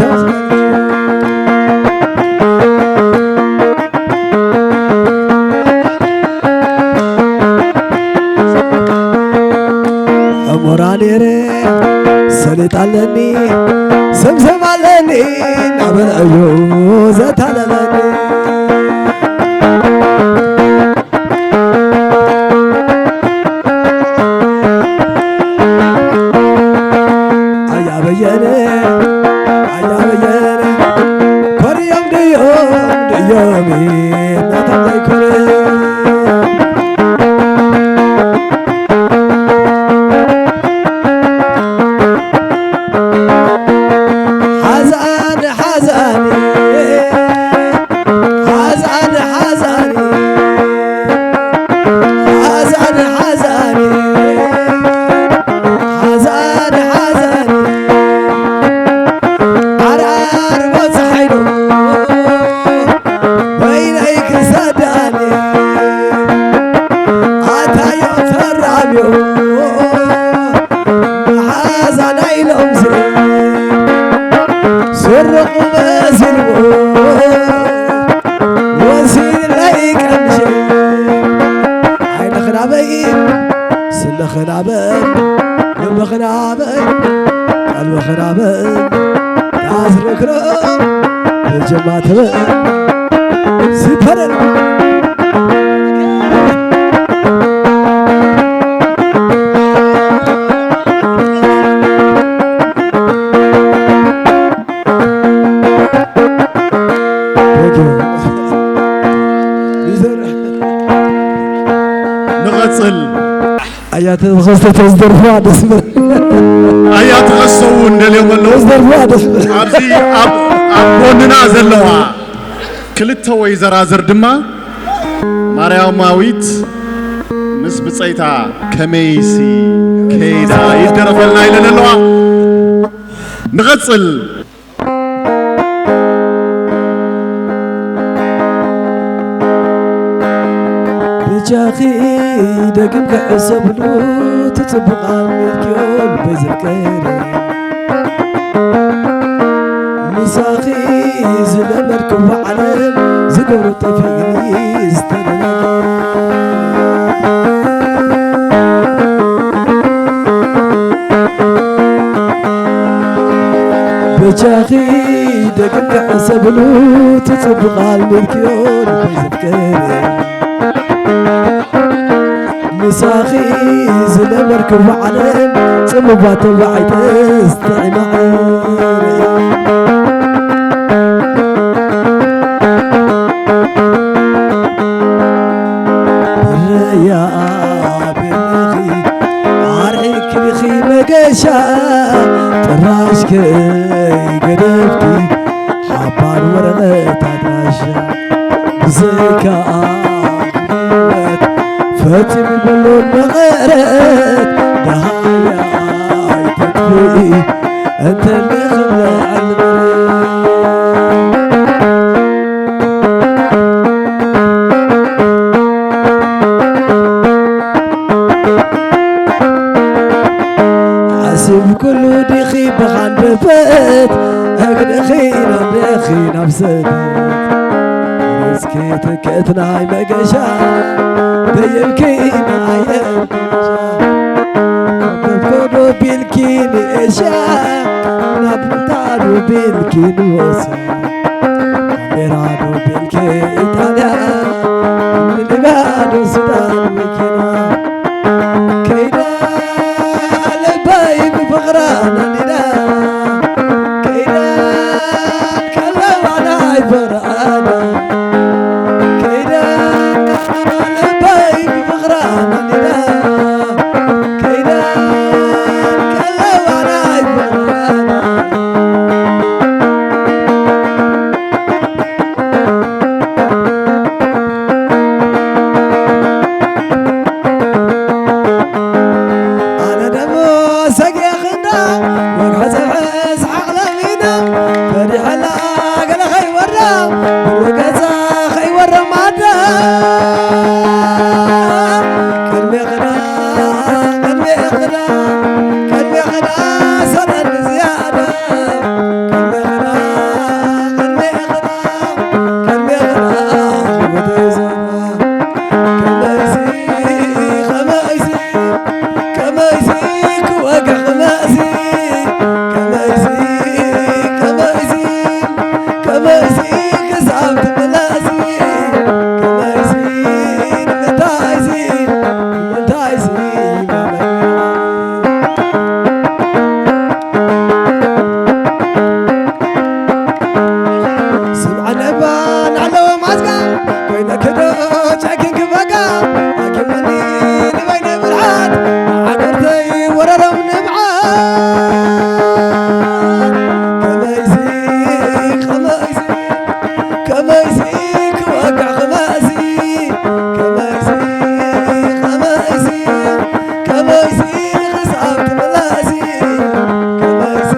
ዕሙራ ነይረ ሰሊጥ ኣለኒ ሰምሰም ኣለኒ እናበለ እዩ ዘታለለኒ። ኣያ በየነ ኣያ በየነ ኮርዮም ድዮም ድዮም ናቶም ዘይኮነ ሓዛን ሓዛን ሓዛን ሓዛን ሓዛን ሓዛን ሓዛን ሓዛን ዓራር በፅሓይ ዶ በይነይ ክሰዳኒ ኣታዮ ተራብዮ መሓዛ ናይ ሎምስ ስርቑ መሲልዎ ወሲድለይ ቀምሽ ዓይንኽናበይ ስልኽናበይ ልብኽናበይ ቀልብኽናበይ ታስርክሮ ብጀማትበ ሲፐረር ቀጽል። ኣያ ተኸስተ ተዝደርፍዋ ደስ ይብል። ኣያ ተኸስተ እውን ደልዮም ኣለዉ። ተዝደርፍዋ ደስ ይብል። ኣብዚ ኣብ፣ ኣብ ጎንና ዘለዋ ክልተ ወይዘራዝር ድማ ማርያማዊት ምስ ብጸይታ ከመይሲ ከይዳ ይደረፈልና ኢለን ኣለዋ። ንቐጽል። ብጃኺ ደጊም ክሕሰብሉ ትጽብቕ ኣልሚልኪዮ ልበይ ዘፍቀረ። ምሳኺ ዝለመድክዎ ዓለም ዝገብሮ ጠፊእኒ ዝተደናገረ። በጃኺ ደጊም ክሕሰብሉ ትጽብቕ ኣልሚልክዮ ልበይ ዘፍቀረ። ምሳኺ ዝለመድክዎ ዓለም ጽምዋ ተባዒተስ ጥዒማ ዕረ። ብረያ ብርኺ ኣርሒቅኪ መገሻ ጥራሽ ከይገደፍኪ ሓባር ወረቐት ኣድራሻ ብዘይካ ህይወት ፈጺሙ ብሎ መቐረት ደሃያ ኣይተጥፍኢ እንተለኽብለ ዕልምረ። ሓሲብክሉ ዲኺ ብኻንደበት ኣግደኺ ናብደኺ ናብ ሰደት እስኪ ትከት ናይ መገሻ ደየብኪ ናይ ኣምገሻ ኮበብኮዶ ቢልኪ ንእሻ ናብ ምንታዶ ቢልኪ ንወሳ ካሜራ ዶ ቤልኬ ኢጣልያ ምኒባዶ ሱዳን መኪና ከይዳ ልበይ ብፍቕራ ነዲዳ ከይዳ ከለዋ ናይ ፍቕራ ከይዳ ልበይ ብፍቕራ ነዲዳ ከይዳ ከለዋ ናይ ፍቕራ ኣነ ደሞ ሰጊኤ ክንዳ ወግሐ ሰብሐ ሰሓቕ ለሚዳ ፈሪሐላ ገለ ኸይወራ ብሉ ገዛ ኸይወራ ማዳ ቅድሜ ኽዳ ቅድሜ ኽዳ ቅድሜ ኽዳ ሰረን ዝያዳ ስምዓኒ እባ ንዓለወ ማዝጋ ኮይነ ክዶ ጨኪን ክበጋ ኣኪምኒ ንበይነ ብልሓት ዓገርተይ ወረሮም ንብዓት ከመይሲ ከመይሲ ከመይሲ ክወግዕ ከመይሲ ከመይሲ ከመይሲ ከመይሲ ክሳብ ትምለሲ ከመይሲ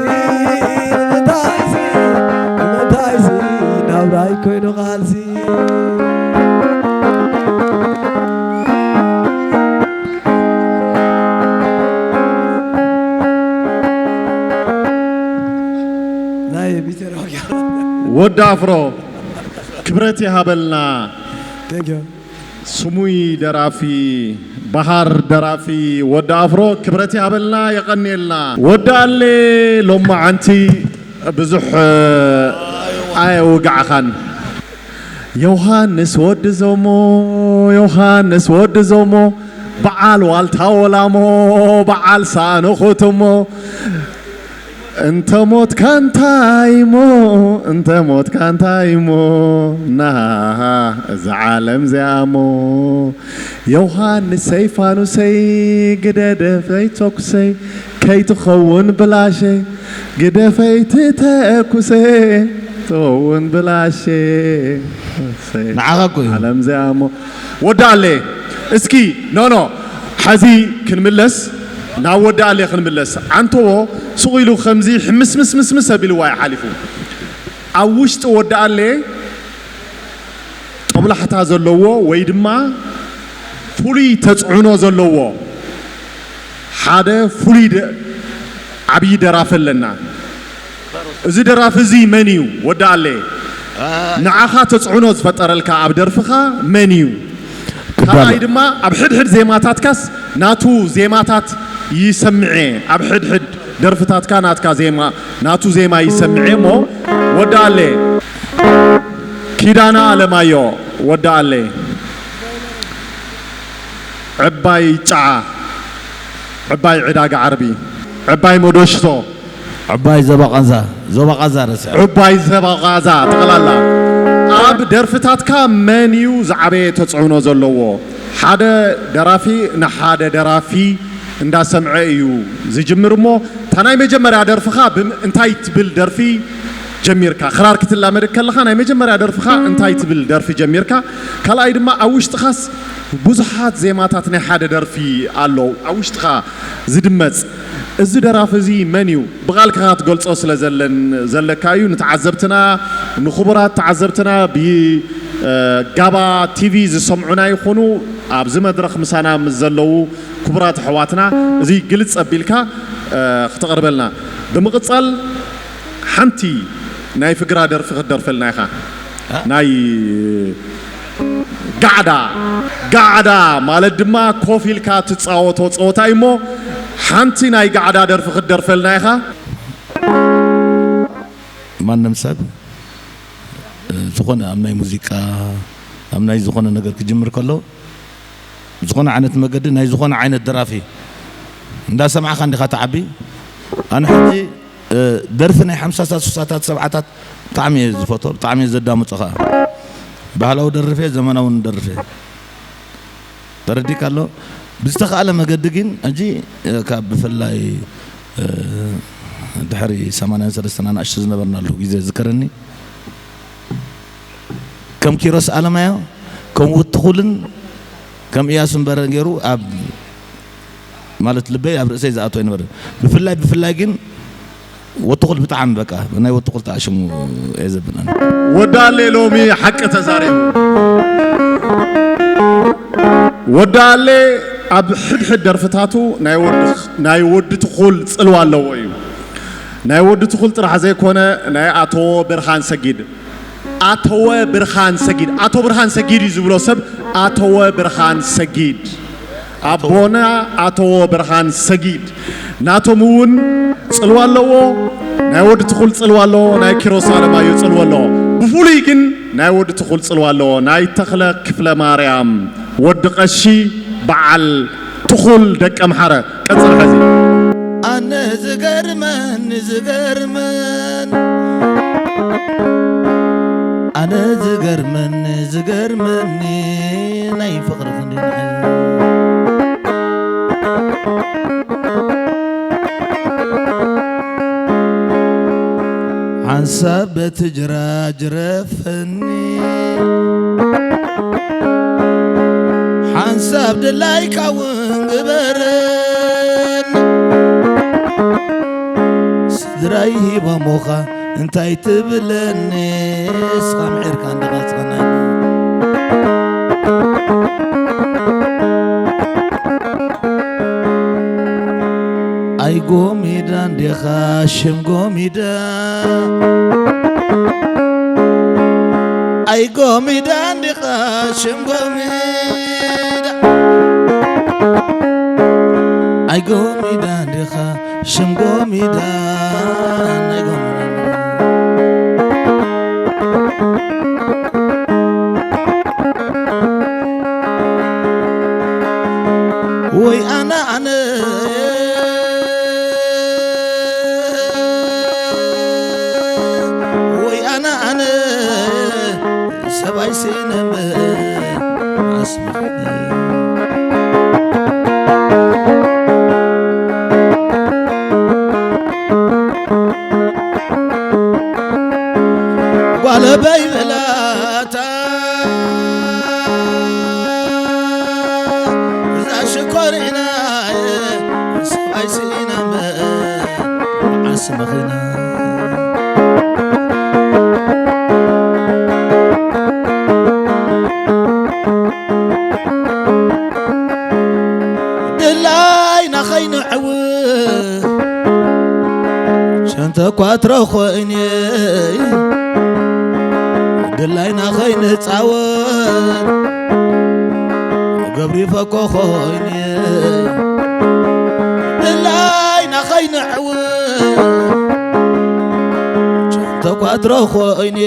ንምንታይሲ ንምንታይሲ ናብራይ ኮይኑ ቃልሲ ናይ ቢተር ወዲ ኣፍሮ ክብረት ይሃበልና። Thank you። ስሙይ ደራፊ፣ በሃር ደራፊ ወዲ ኣፍሮ ክብረት ይሃበልና፣ የቐንየልና። ወዲ ኣሌ ሎማዓንቲ ብዙሕ ኣየውጋዕኻን። ዮሃንስ ወዲ ዞሞ፣ ዮሃንስ ወዲ ዞሞ፣ በዓል ዋልታ ወላሞ፣ በዓል ሳእኒ ኹትሞ፣ እንተ ሞትካ እንታይ እሞ፣ እንተ ሞትካ እንታይ እሞ፣ ናሃ እዛ ዓለም እዚኣ እሞ። ዮሃንሰይ ፋኑሰይ፣ ግደደፈይ ተኩሰይ፣ ከይትኸውን ብላሸይ፣ ግደፈይ ትተኩሰይ፣ ትኸውን ብላሸይ። ንዓኻ እኮ እዩ። ዓለም እዚኣ እሞ። ወዳለ፣ እስኪ፣ ኖ፣ ኖ፣ ሐዚ ክንምለስ፣ ናብ ወዳለ ክንምለስ። ዓንተዎ ሱቕ ኢሉ ከምዚ ሕምስምስምስምስ ኣቢልዋ እዩ ሓሊፉ። ኣብ ውሽጢ ወዳለ ጦብላሕታ ዘለዎ ወይ ድማ ፍሉይ ተጽዕኖ ዘለዎ ሓደ ፍሉይ ደ-፣ ዓብዪ ደራፊ ኣለና። እዚ ደራፊ እዚ መን እዩ? ወዳለ። ንዓኻ ተጽዕኖ ዝፈጠረልካ ኣብ ደርፍኻ መን እዩ? ክዳሎ። ካልኣይ ድማ ኣብ ሕድሕድ ዜማታትካስ ናቱ ዜማታት ይሰምዐ። ኣብ ሕድሕድ ደርፍታትካ ናትካ ዜማ፣ ናቱ ዜማ ይሰምዐ እሞ ወዳለ። ኪዳና ኣለማዮ፣ ወዳለ። ዕባይ ጫዓ፣ ዕባይ ዕዳጋ ዓርቢ፣ ዕባይ መዶሽቶ፣ ዕባይ ዘባቓዛ፣ ዘባቓዛ ረስዐ። ዕባይ ዘባቓዛ ጠቕላላ። ኣብ ደርፍታትካ መን እዩ ዝዓበየ ተጽዕኖ ዘለዎ? ሓደ ደራፊ ንሓደ ደራፊ እንዳሰምዐ እዩ ዝጅምር እሞ፣ እታ ናይ መጀመርያ ደርፍኻ ብም-፣ እንታይ ትብል ደርፊ ጀሚርካ? ክራር ክትላመድ ከለኻ ናይ መጀመርያ ደርፍኻ እንታይ ትብል ደርፊ ጀሚርካ? ካልኣይ ድማ ኣብ ውሽጥኻስ ብዙሓት ዜማታት ናይ ሓደ ደርፊ ኣለዉ፣ ኣብ ውሽጥኻ ዝድመጽ። እዚ ደራፊ እዚ መን እዩ? ብቓልካ ክትገልጾ ስለ ዘለን-፣ ዘለካ እዩ። ንተዓዘብትና፣ ንኽቡራት ተዓዘብትና ብ-፣ እ፣ ጋባ ቲቪ ዝሰምዑና ይኹኑ፣ ኣብዚ መድረኽ ምሳና ምስ ዘለዉ ክቡራት ኣሕዋትና፣ እዚ ግልጽ ኣቢልካ፣ እ፣ ክተቕርበልና። ብምቕጻል፣ ሓንቲ ናይ ፍግራ ደርፊ ክትደርፈልና ኢኻ። እ? ናይ ጋዕዳ፣ ጋዕዳ ማለት ድማ ኮፍ ኢልካ ትጻወቶ ጸወታ እዩ እሞ፣ ሓንቲ ናይ ጋዕዳ ደርፊ ክትደርፈልና ኢኻ። ማንም ሰብ፣ እ፣ ዝኾነ ኣብ ናይ ሙዚቃ፣ ኣብ ናይ ዝኾነ ነገር ክጅምር ከሎ፣ ዝኾነ ዓይነት መገዲ ናይ ዝኾነ ዓይነት ደራፊ እንዳሰማዕካ እንዲኻ ትዓቢ። ኣነ ሕጂ፣ እ፣ ደርፊ ናይ ሓምሳታት፣ ስሳታት፣ ሰብዓታት ብጣዕሚ እየ ዝፈትዎ፣ ብጣዕሚ እየ ዘዳምጾ ኸኣ። ባህላዊ ደርፍ እየ፣ ዘመናዊ እውን ደርፍ እየ። ተረዲእካ ኣሎ? ብዝተኻእለ መገዲ ግን ሕጂ፣ እ፣ ካብ ብፍላይ፣ እ፣ ድሕሪ ሰማንያን ሰለስተን ኣናእሽቱ ዝነበርናሉ ግዜ ዝከረኒ፣ ከም ኪሮስ ኣለማዮ፣ ከም ውትኹልን ከም እያሱ እምበረ ገይሩ ኣብ ማለት ልበይ ኣብ ርእሰይ ዝኣትዎ ኣይነበረን። ብፍላይ፣ ብፍላይ ግን ወትኹል ብጣዕሚ በቃ ናይ ወትኹል ተኣሽሙ እየ ዘብለን። ወዳሌ ሎሚ ሓቂ ተዛሪቡ። ወዳሌ ኣብ ሕድሕድ ደርፍታቱ ናይ ወዲ፣ ናይ ወዲ ትኹል ጽልዋ ኣለዎ እዩ። ናይ ወዲ ትኹል ጥራሕ ዘይኮነ ናይ ኣቶ ብርሃን ሰጊድ ኣተወ ብርሃን ሰጊድ፣ ኣቶ ብርሃን ሰጊድ እዩ ዝብሎ ሰብ፣ ኣተወ ብርሃን ሰጊድ፣ ኣቦና ኣተወ ብርሃን ሰጊድ፣ ናቶም እውን ጽልዋ ኣለዎ። ናይ ወዲ ትኹል ጽልዋ ኣለዎ፣ ናይ ኪሮስ ኣለማዮ ጽልዋ ኣለዎ። ብፍሉይ ግን ናይ ወዲ ትኹል ጽልዋ ኣለዎ፣ ናይ ተኽለ ክፍለ ማርያም ወዲ ቀሺ በዓል ትኹል ደቀምሓረ። ቀጽል ሐዚ። ኣነ ዝገርመኒ ዝገርመን ኣነ ዝገርመኒ ዝገርመኒ ናይ ፍቕሪ ክንዲ ንዓይ ሓንሳብ በቲ ጅራጅረፍ ሓንሳብ ድላይካ እውን ግበረን። ስድራይ ሂቦሞኻ እንታይ ትብለኒ? እስኻ ምሒርካ እንዳቐጽኸና። ኣይ ጎሚዳ እንዲኻ ሽም ጎሚዳ ኣይ ጎሚዳ እንዲኻ ሽም ጎሚዳ ኣይ ጎሚዳ እንዲኻ ሽም ጎሚዳ ኣይ ጎሚዳ ወይ ኣነ ኣነ ነበር ኣስመኽነ። ጓለበይ በላታ እዛ ሽኮሪና ሰብኣይ ስኢና እምበር መዓስ መኺና። ድላይና ኸይንዕውት ሸንተ ኳትሮ ኾይኔ ድላይና ኸይንጻወት ገብሪ ፈኮ ኾይኔ ድላይና ኸይንዕውት ሸንተ ኳትሮ ኾይኔ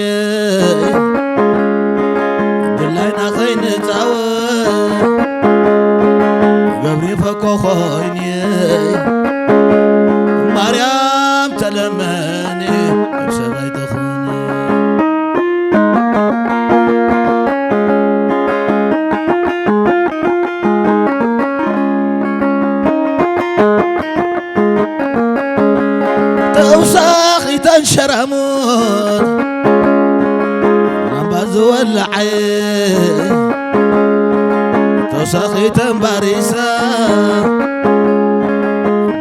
ድላይና ኸይንጻወት ገብሪ ፈኮ ኾይኔ ማርያም ተለመኒ ኣብ ሰባይ ተኾኒ። ተውሳኺተን ሸራሙት ላምባ ዝወለዓየ ተውሳኺተን ባሪሳ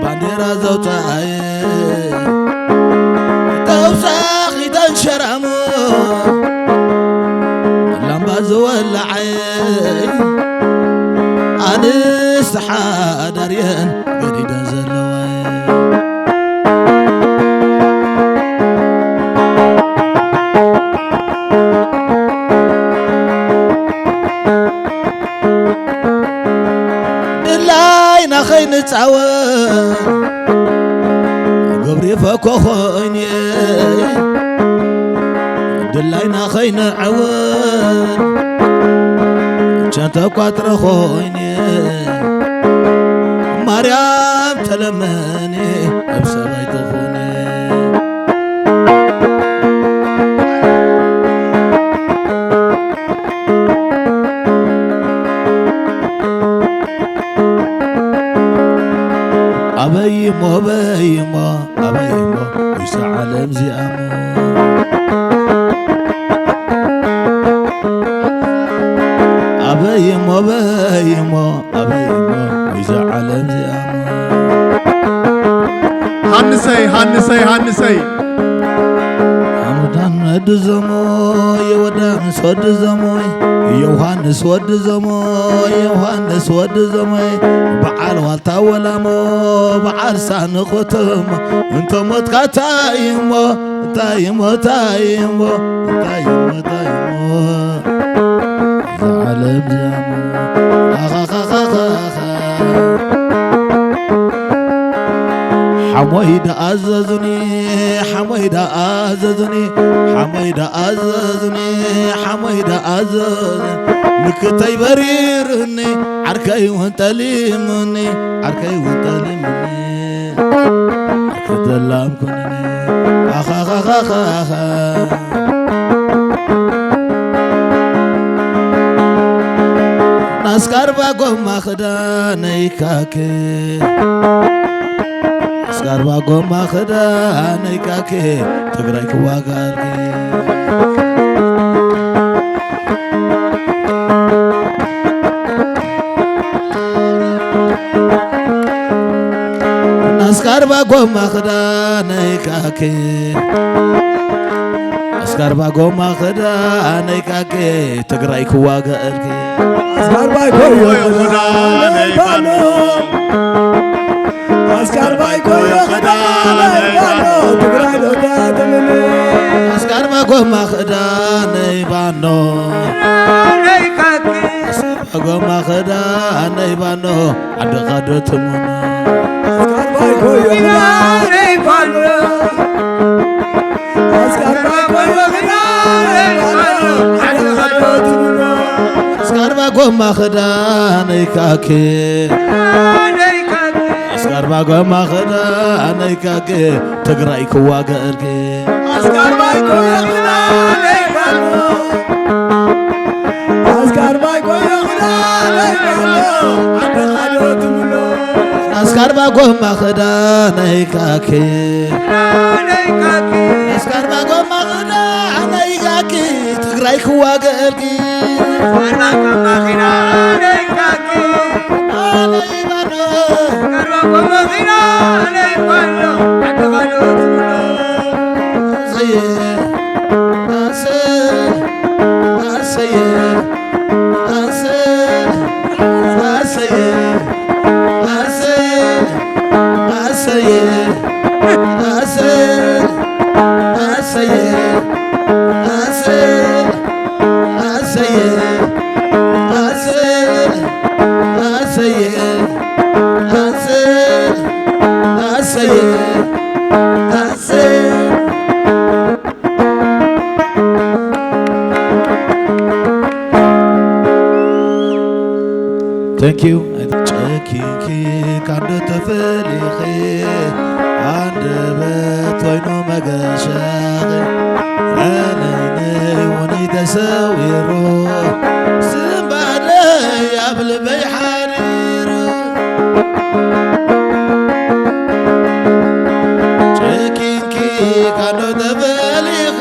ባንዴራ ዘውፀኣየ ተውሳኺተን ሸራሙት ላምባ ዝወለዓየ ኣንስቲ ሓዳርየን ገዲደን ዘለዋ ድላይና ኸይንጻወት ግብሪ ፈኮ ኾይኑ ድላይና ኸይንዕወት ቸንተ ቋጥረ ኾይኑ ማርያም ተለመኒ ኣብ ሰባይ ትኹኒ። ኣበይሞ ኣበይሞ ኣበይሞ ወይሰ ዓለም ዚኣሞ ኣበይሞ ኣበይሞ ኣበይሞ ወይዘ ዓለም ዚኣሞ። ሃንሰይ ሃንሰይ ሃንሰይ። ኣሙዳን ወዲ ዘሞ የወዳንስ ወዲ ዘሞይ ዮሃንስ ወዲ ዘሞ ዮሃንስ ወዲ ዘሞይ በዓል ዋልታ ወላሞ በዓል ሳንኾተሞ እንተ ሞትካ እንታይ እሞ እንታይ እሞ እንታይ እሞ እንታይ እሞ እንታይ እሞ እዛ ዓለም እዚኣ እሞ ኣኻኻኻኻኻ ሓሞይ ደኣ ኣዘዙኒ ሓሞይ ደኣ ኣዘዙኒ ሓሞይ ደኣ ኣዘዙኒ ሓሞይ ደኣ ኣዘዙኒ ምክተይ በሪርኒ ዓርከይ እውን ጠሊሙኒ ዓርከይ እውን ጠሊሙኒ ዓርከይ ተላምኩኒ ኣኻኻኻኻ ናስካርባ ጎማ ክዳነይ ካኬ ናስካርባ ጎማ ክዳነይ ካኬ ትግራይ ክዋጋልኪ ኣስካርባ ጎማ ክዳነይ ካኬ ኣስካርባ ጎማ ክዳነይ ካኬ ትግራይ ክዋገእልኪ ኣስካርባ ጎማ ክዳነይ ባኖ ኣስካርባይ ኮዮ ክዳነይ ባኖ ትግራይ ዶ ትምኒ ኣስካርባ ጎማ ክዳነይ ባኖ ኣስካርባ ጎማ ክዳነይ ባኖ ዓድኻ ዶ ትምኖ ኣስካርባይ ኮዮ ክዳነይ ባኖ ኣስካርባይ ኮዮ ክዳነይ ባኖ ዓድኻ ዶ ትምኖ ኣስካርባ ጎማ ክዳነይ ካኬ ኣስካርባ ጎማ ክዳነይ ካኬ ትግራይ ክዋገእልኪ ኣስካርባይ ኮዮ ክዳነይ ባኖ ኣስካርባ ጎማ ክዳነይ ካኪ ኣስካርባ ጎማ ክዳነይ ካኪ ትግራይ ክዋገልኪ ኣነይ ባዶ Thank you. ጨኪንኪ ካንዶ ተፈሊኺ ኣንደበት ኮይኑ መገሻኺ ኣነይነይ ውነይ ተሰዊሩ ስንባደይ ኣብ ልበይ ሓሪሩ ጨኪንኪ ካንዶ ተፈሊኺ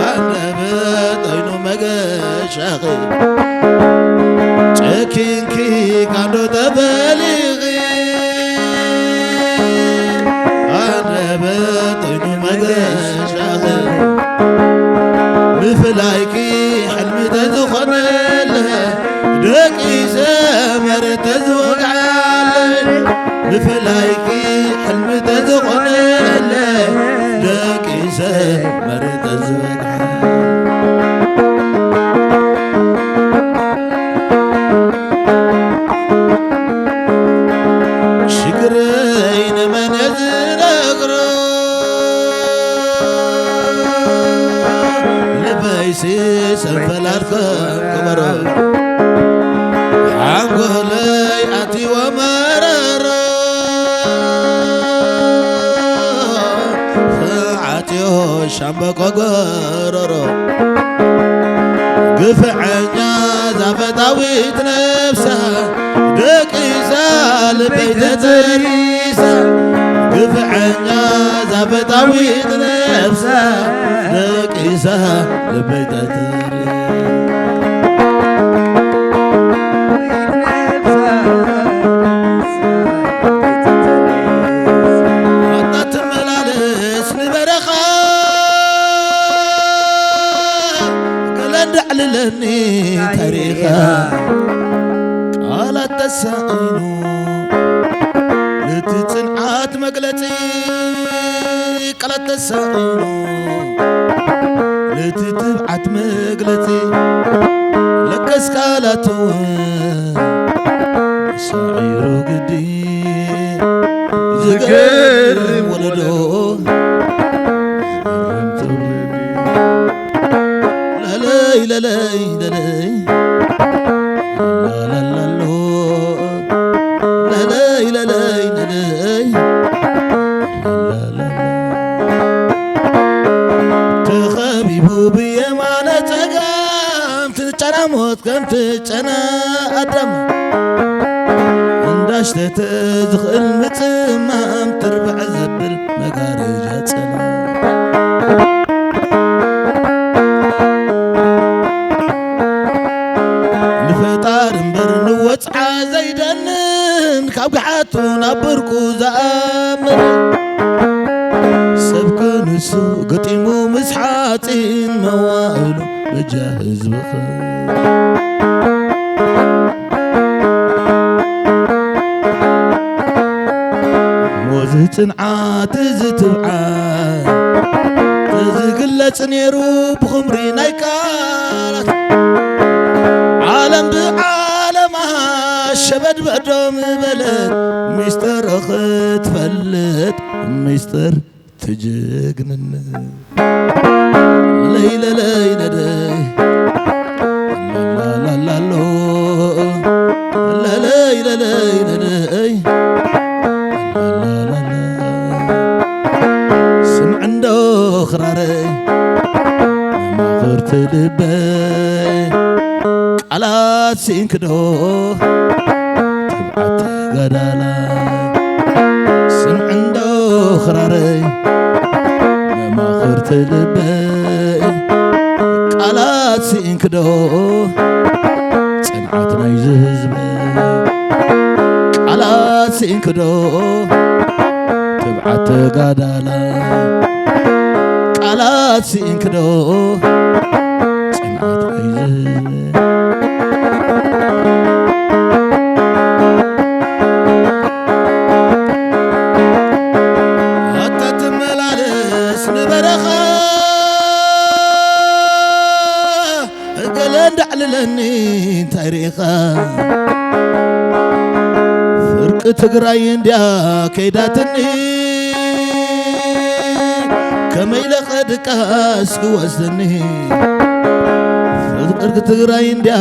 ኣንደበት ኮይኑ መገሻኺ ጨኪንኪ ካንዶ ተበሊኺ ኣንደበት ኮይኑ መገሻኺ ምፍላይኪ ሕልሚ ተዝኾነለ ደቂሰ መሬት ተዝወግዓለ ምፍላይኪ ሕልሚ ተዝኾነለ ደቂሰ መሬት ተዝወግዓለ ሽግረይ ንመን ዝነግሮ ልበይሲ ሰንፈላል ከም ከበሮ ሓንጎለይ ኣትይዎ መረሮ ተዓጥዮ ሻምበቆ ጎረሮ ግፍዐኛ ዛፈጣዊት ነብሳ ደቂሳ ልበይ ተተሪሳ ግፍዐኛ ዛፈጣዊት ነብሳ ደቂሳ ልበይ ተተሪሳ ኣታ ትመላለስ ንበረኻ ገለ እንዳዕልለኒ ታሪኻ ቃላት ተሳኢኑ ነቲ ጽንዓት መግለጺ ቃላት ተሳኢኑ ነቲ ትብዓት መግለጺ ለከስ ቃላት እውን ሳዒሩ ግዲ ዝገርም ወለዶ ዝገርም ትውልዲ ለለይ ለለይ ለለይ ላላላሎ ለለይ ለለይ ለለይ ላላላሎ ተኸቢቡ ብየማነ ጸጋም ትጨና ሞት ከም ትጨና ኣዳም እንዳሽተተ ዝኽእል ምጽማም ትርብዕ ዘብል መጋረጃ ጸላም ንፈጣሪ እምበር ንወጽዓ ዘይደንን ካብ ግሓቱ ናብ ብርቁ ዝኣምን ሰብ ክንሱ ገጢሙ ምስ ሓፂን መዋእሉ በጃ ህዝብኸ ሞዚ ጽንዓት እዚ ትብዓት ተዝግለጽ ነይሩ ብኹምሪ ናይ ቃላት ዓለም ብዓለማ ሸበድበዶ ምበለት ሚስጥር ክትፈልጥ ሚስጥር ትጅግንነት ለይለለይ ነደይ ላላላሎ ለለይ ለለይ ነደይ ላላላላ ስምዕ እንዶ ክራረይ መማኽርቲ ልበይ ስኢንክዶ ትብዓት ተጋዳላይ፣ ስምዕንዶ ክራረይ መማኽርቲ ልበይ። ቃላት ስኢንክዶ ጽንዓት ናይዚ ህዝቢ፣ ቃላት ስኢንክዶ ትብዓት ተጋዳላይ፣ ቃላት ስኢንክዶ ጽንዓት ናይዚ ህዝቢ። ኣታ ትመላለስ ንበረኻ፣ ገለ እንዳዕልለኒ እንታይ ርኢኻ? ፍርቂ ትግራይ እንድያ ከይዳትኒ፣ ከመይ ኢለ ኸድቃስ ክወስደኒ? ፍርቂ ትግራይ እንድያ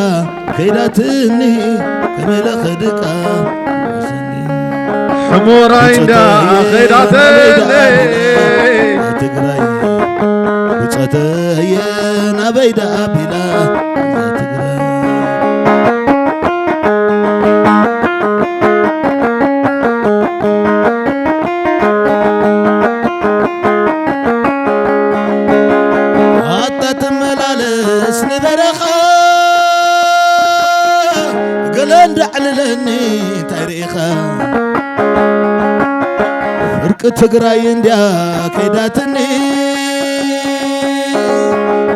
ከይዳትኒ፣ ከመይ ኢለ ኸድቃስ ክወስደኒ? ሕሞራይ እንዳ ኸይዳተለይ ትግራይ ብጸተየ ናበይ ደኣ ቢላ እዛ ትግራይ። ኣታ ትመላለስ ንበረኻ ገለ እንዳዕልለኒ እንታይ ርኢኻ? ፍርቂ ትግራይ እንድያ ከይዳትኒ፣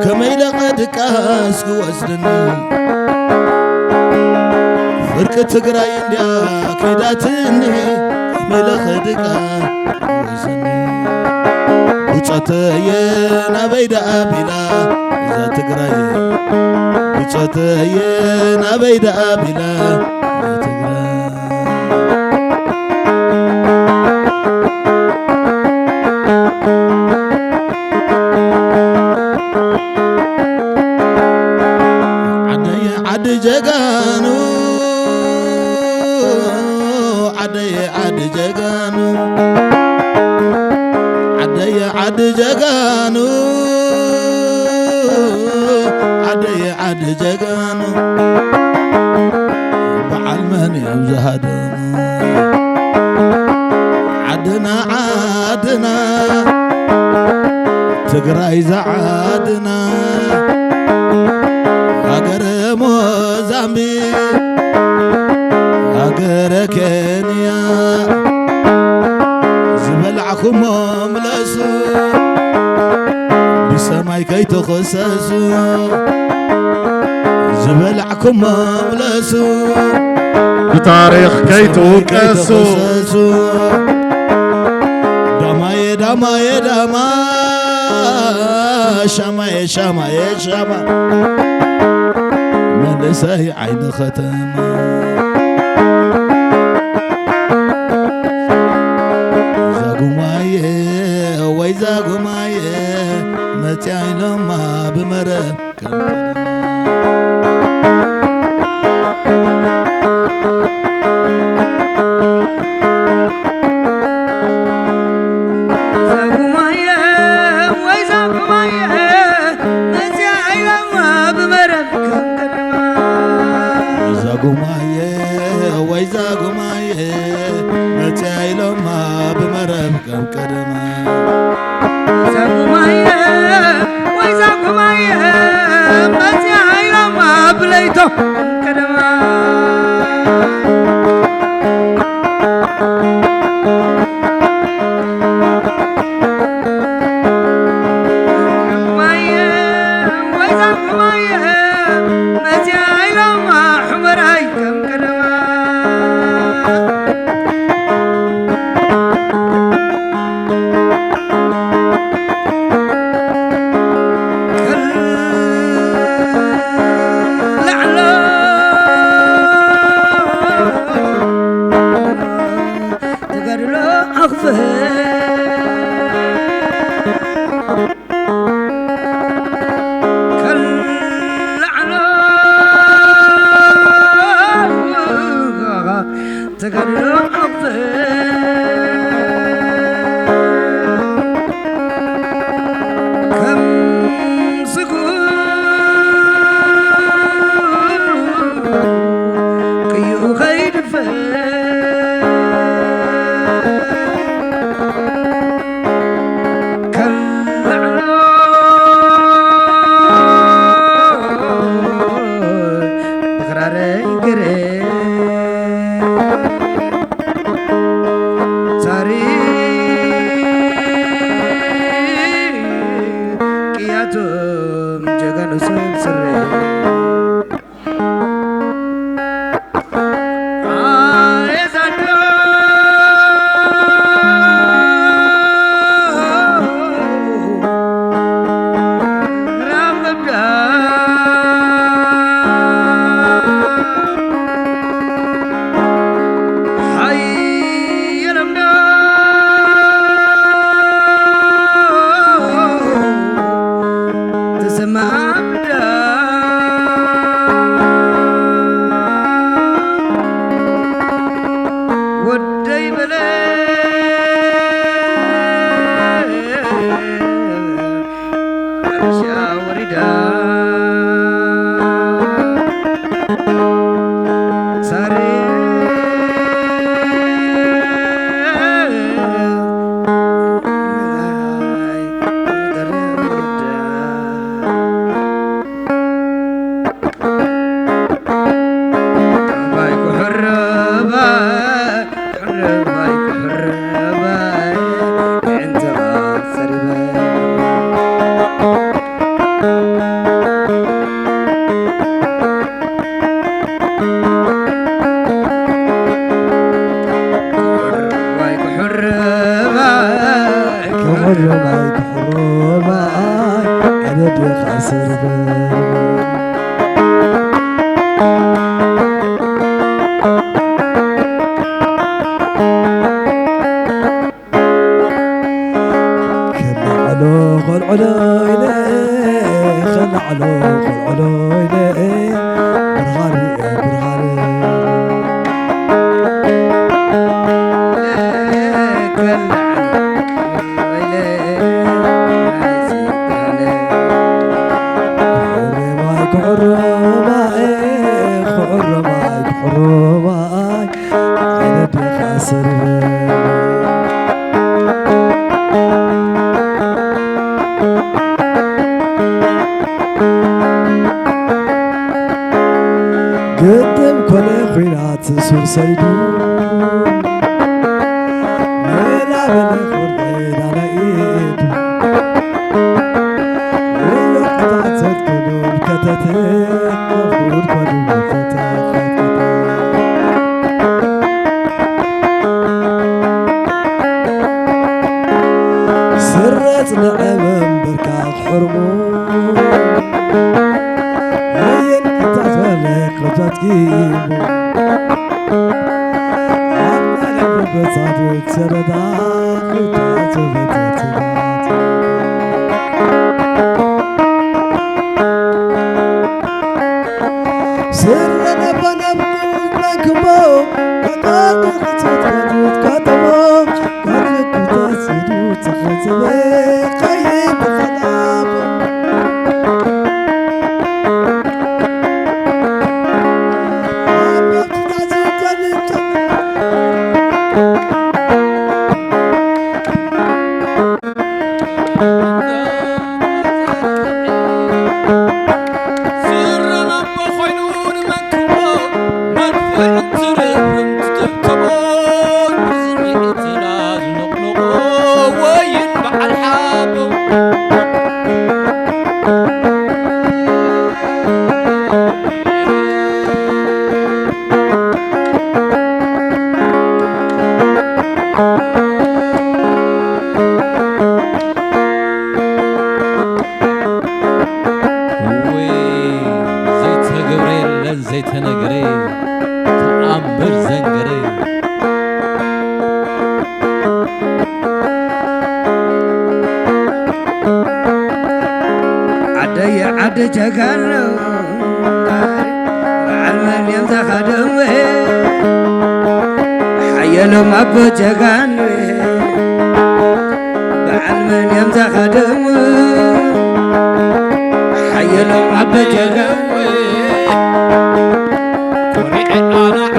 ከመይ ኢለ ኸድቃስ ክወስድኒ? ፍርቂ ትግራይ እንድያ ከይዳትኒ፣ ከመይ ኢለ ኸድቃስ ክወስድኒ? ብጾተየ ናበይ ደኣ ቢላ እዛ ትግራይ፣ ብጾተየ ናበይ ደኣ ቢላ እዛ ትግራይ። ዓደየ ዓዲ ጀጋኑ፣ ዓደየ ዓዲ ጀጋኑ፣ ዓደየ ዓዲ ጀጋኑ፣ ዓደየ ዓዲ ጀጋኑ፣ በዓል መን እዮም ዝሃደሙ? ዓድና ዓድና ትግራይ ዝዓድና፣ ሃገረ ሞዛምቢክ፣ ሃገረ ኬንያ፣ ዝበላዕኩሞ ምለሱ፣ ብሰማይ ከይትኽሰሱ፣ ዝበላዕኩሞ ምለሱ፣ ብታሪኽ ከይትውቀሱ። ዳማየ ዳማየ ዳማ፣ ሻማየ ሻማየ ሻማ፣ መንእሰይ ዓይኒ ከተማ። ዛጉማየ ወይ ዛጉማየ፣ መፅያ ኢሎማ ብመረብ ከም ቀደማ። ዛጉማየ ወይ ዛጉማየ፣ መፅያ ኢሎማ ብመረብ ከም ቀደማ። ዛጉማየ ወይ ዛጉማየ፣ መፅያ ኢሎማ ብመረብ ከም ቀደማ። ዛጉማየ ወይ ዛጉማየ፣ መፅያ ኢሎማ ብለይቶ ከም ቀደማ። ዛጉማየ ወይ ዛጉማየ፣ መፅያ ኢሎማ ሕመራይ ከም ቀደማ። እዩ ኸይድፈር ከልዕሎ ብኽራረይ ገረ ሳሪ ቅያቶም ጀጋኑ ሰብ ስረ ተሰማ ብዳ ወደይ በለ ሓበሻ ወሪዳ ሳሬ ክሕርማይ ክሕርማይ ኣነ ዲኻ ስርግር ከላዕሎ ኾልዕሎ ኢለ ከላዕሎ ኾልዕሎ ኢለ ብርሃን ርኤ ብርሃን ክሕርማይ ክሕርማይ ክሕርማይ ክሕርማይ ኣነ ዲኻ ስርግር ግጥም ኮነ ኹናት ሱር ሰይዱ መላበለ ቁርጠይ ዳላኢቱ ርዮሕታት ዘትከሉ ከተተ ጉድጓዱ ከተኸትከተ ስረጽ ንዕመ እምበርካ ክሕርሙ ኣየን ክታዘለ ክብዛት ጊቡ ኣብ ናለቡ በጻዱ ሰረዳ ክታዘበ ተትባት ስረ ነባናብ መንክሞ ከቃቱ ክትትከትት ከተሞ እወይ፣ ዘይተገብረ የለን ዘይተነገረ፣ ተኣምር ዘንገረ። ዓደየ ዓዲ ጀጋኑ፣ በዓል መን እዮም ዘኻደሙ? ሓየሎም ኣቦ ጀጋኑ፣ በዓል መን እዮም ዘኻደሙ? ሓየሎም ኣቦ ጀጋኑ፣ ኮሪዐ ኣነ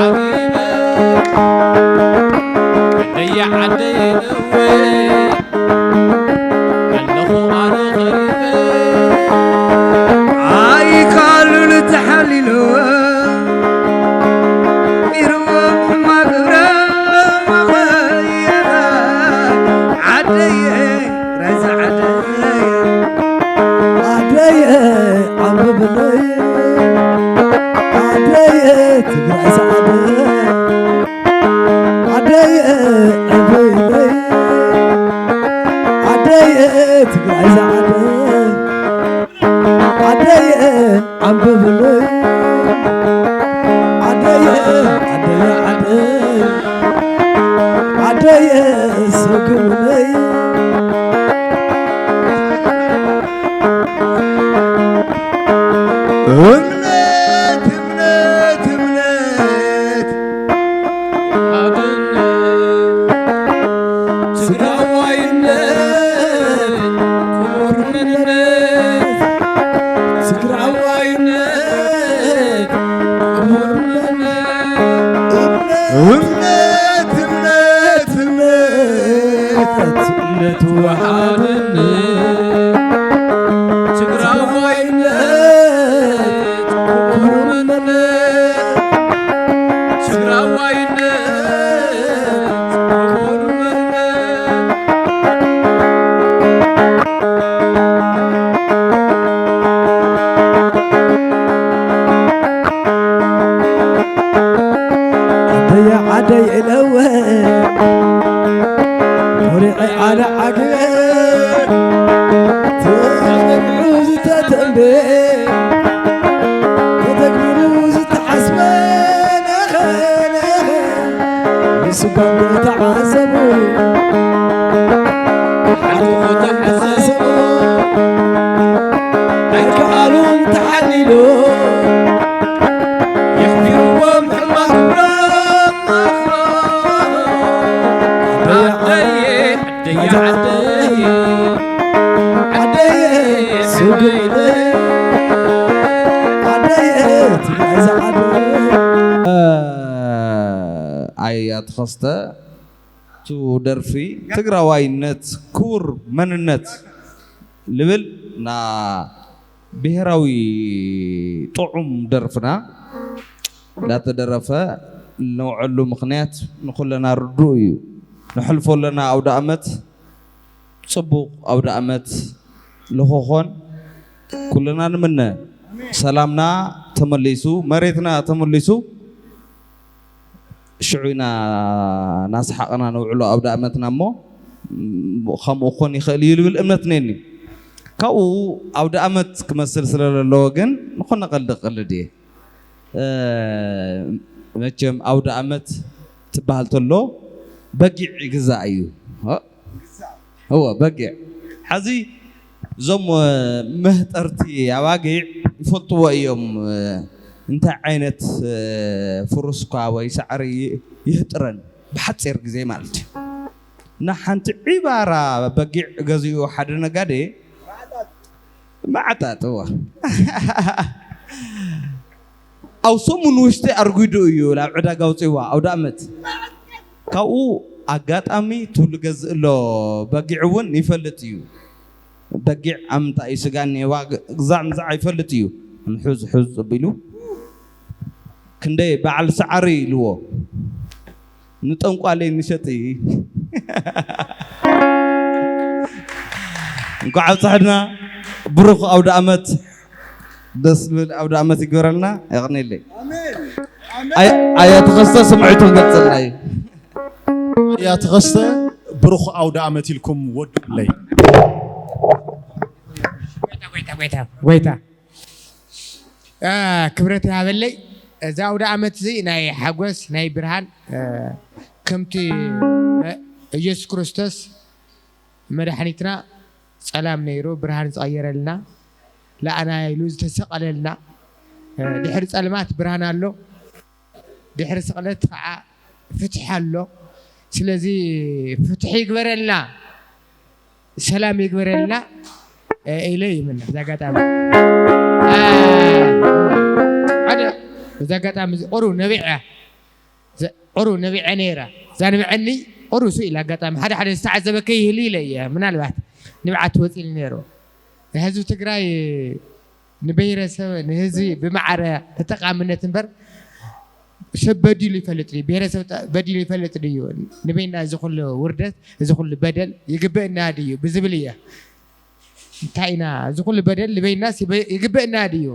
የሰጉመይ እምነት፣ እምነት፣ እምነት፣ ትግራዋይነት፣ ክቡር መንነት፣ ትግራዋይነት፣ ክቡር መንነት፣ እምነት፣ እምነት፣ እምነት፣ እምነት ወሓድነት፣ ትግራዋይነት፣ ክቡር መንነት፣ ትግራዋይነት፣ ክቡር መንነት። ዓደየ ዓደይ ኢለወ ኮሪዐ ኣነ ዓግበ ተዘርዑ ዝተተንበ ተተግቢሩ ዝተሓስበ ነኸ ነኸ ንስጓም ተዓዘቡ ሓድጎ ተሓሰቡ ኣይከኣሉን ተሓሊሉ የሕፊርዎም ሕማቕ ግብሮም ዓደየ ዓደየ ዓደየ ዓደየ ስጉምቲ ዓደየ ትግራይ ዝዓደየ ኣያ ተኸስተ ቱ ደርፊ ትግራዋይነት ክቡር መንነት ልብል ና ብሄራዊ ጥዑም ደርፍና እንዳተደረፈ ነውዐሉ ምኽንያት ንኹለና ርዱእ እዩ። ንሕልፎ ኣለና ኣውደ ኣመት ጽቡቕ ኣውደ ኣመት ልኾኾን ኩለና ንምነ። ሰላምና ተመሊሱ፣ መሬትና ተመሊሱ፣ ሽዑ ኢና እናሰሓቕና ነውዕሎ ኣውደ ኣመትና እሞ፣ ም፣ ከምኡ ክኾን ይኽእል እዩ ልብል እምነት እኔኒ። ካብኡ ኣውደ ኣመት ክመስል ስለ ዘለዎ ግን ንኾነ ቀልዲ ክቐልድ እየ። እ፣ መቸም ኣውደ ኣመት ትበሃል ተሎ በጊዕ ይግዛእ እዩ። እ? እወ፣ በጊዕ። ሐዚ እዞም፣ እ፣ መህጠርቲ ኣባጊዕ ይፈልጥዎ እዮም። እ፣ እንታይ ዓይነት፣ እ፣ ፍሩስኳ ወይ ሳዕሪ ይ-፣ ይህጥረን ብሓፂር ግዜ ማለት እዩ። እና ሓንቲ ዒባራ በጊዕ ገዚኡ ሓደ ነጋዴ መዓጣጥዋ ኣብ ሰሙን ውሽጢ ኣርጒዱ እዩ ናብ ዕዳጋ ኣውፅእዋ ኣውደ ኣመት። ካብኡ ኣጋጣሚ ትብሉ ገዝእ ኣሎ በጊዕ እውን ይፈልጥ እዩ። በጊዕ ኣብ ምንታይ እዩ ስጋ እኒሄዋ ግዛዕ ምዛዕ ይፈልጥ እዩ። ሕዝ ሕዝ ኣቢሉ ክንደይ በዓል ሰዓሪ ኢልዎ ንጠንቋለይ ንሸጢ። እንኳዕ ኣብፀሐና። ብሩኽ ኣውደ ኣመት። ደስ ዝብል ኣውደ ኣመት ይግበረልና። የቕኔለይ። ኣያ ተኸስተ ስምዒቱ ክገልፀልና እዩ። ኣያ ተኸስተ ብሩኽ ኣውደ ኣመት ኢልኩም ወዱለይ። ጎይታ ጎይታ ጎይታ ጎይታ አ፣ ክብረት ይሃበለይ። እዚ ኣውደ ኣመት እዚ ናይ ሓጎስ ናይ ብርሃን አ፣ ከምቲ አ፣ ኢየሱስ ክርስቶስ መድሓኒትና ጸላም ነይሩ ብርሃን ዝቐየረልና ለኣና ኢሉ ዝተሰቐለልና አ፣ ድሕሪ ጸልማት ብርሃን ኣሎ። ድሕሪ ስቕለት ከዓ ፍትሒ ኣሎ። ስለዚ ፍትሒ ይግበረልና፣ ሰላም ይግበረልና ኢለ ይምነ። እዚ ኣጋጣሚ ሓደ እዚ ኣጋጣሚ እዚ ቁሩብ ነቢዐ ቁሩብ ነቢዐ ነይረ። እዛ ንብዐኒ ቁሩብ ስኢል ኣጋጣሚ ሓደ ሓደ ዝተዓዘበ ከይህሉ ኢለ እየ። ምናልባት ንብዓት ወፂኒ ነይሩ። ንህዝቢ ትግራይ ንብሄረሰብ ንህዝቢ ብማዕረ ተጠቃምነት እምበር ሰብ በዲሉ ይፈልጥ ድዩ? ብሄረሰብ በዲሉ ይፈልጥ ድዩ? ንበይና እዚ ኩሉ ውርደት እዚ ኩሉ በደል ይግበእና ድዩ ብዝብል እየ። እንታይ ኢና እዚ ኩሉ በደል ንበይናስ ይግበእና ድዩ?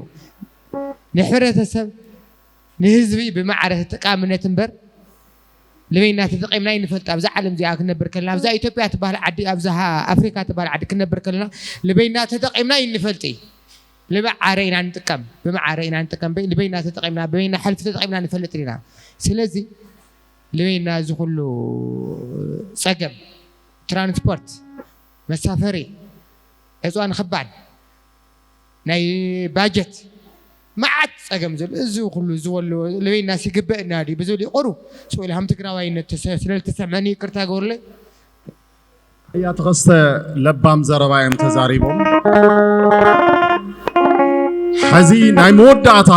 ንሕብረተሰብ ንህዝቢ ብማዕረ ተጠቃምነት እምበር ልበይና ተጠቒምና ይንፈልጥ ኣብዛ ዓለም እዚኣ ክንነብር ከለና ኣብዛ ኢትዮጵያ ትበሃል ዓዲ ኣብዛ ኣፍሪካ ትበሃል ዓዲ ክንነብር ከለና ልበይና ተጠቒምና ይንፈልጥ እዩ። ልበዓረ ኢና ንጥቀም ብመዓረ ኢና ንጥቀም ልበይና ተጠቒምና በይና ሕልፊ ተጠቒምና ንፈልጥ ኢና። ስለዚ ልበይና እዚ ኩሉ ጸገም ትራንስፖርት፣ መሳፈሪ፣ ዕፅዋን ክባን፣ ናይ ባጀት መዓት ጸገም ዘሎ እዚ ኩሉ ዝበሉ ልበይና ሲግበእና ድዩ ብዝብል ይቆሩ ስኡል ሃም ትግራዋይነት ተሰ- ስለ ዝተሰምዐኒ ይቅርታ ገበሩለይ። ኣያ ተኸስተ ለባም ዘረባ እዮም ተዛሪቦም። ሕዚ ናይ መወዳእታ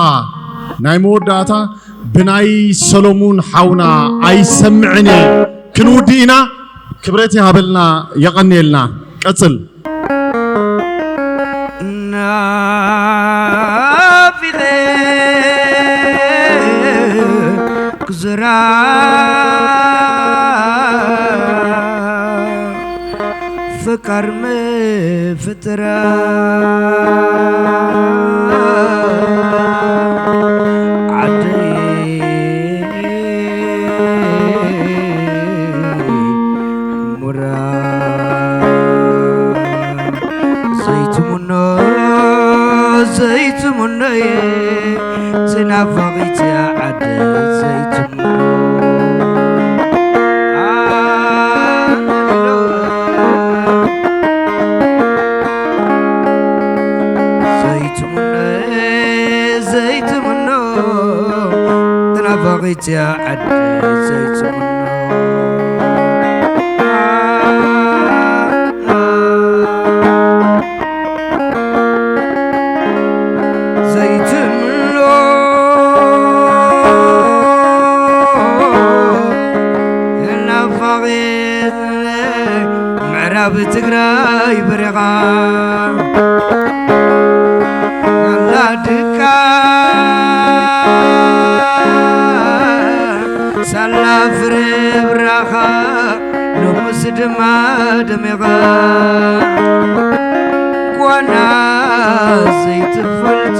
ናይ መወዳእታ ብናይ ሰሎሙን ሓውና ኣይሰምዕን እየ ክንውድእ ኢና። ክብረት ይሃበልና፣ የቐንየልና። ቀጽል። ናፊቐ ክዝራ ፈቃር መፍጠራ ዓደይ ሞራ ዘይትምኖ ዘይትምኖ እየ ትናፋቒት ዓደ ዘይትምኖ ዘይትምኖ ዘይትምኖ ተናፋቒት ዓደ ዘይትምኖ ዘይትምኖ ናፋቒት ምዕራብ ትግራይ በሪኻ ኣላድካ ሳላ ፍረ ብራኻ ሎምስ ድማ ደሚቓ ጓና ዘይትፈልጥ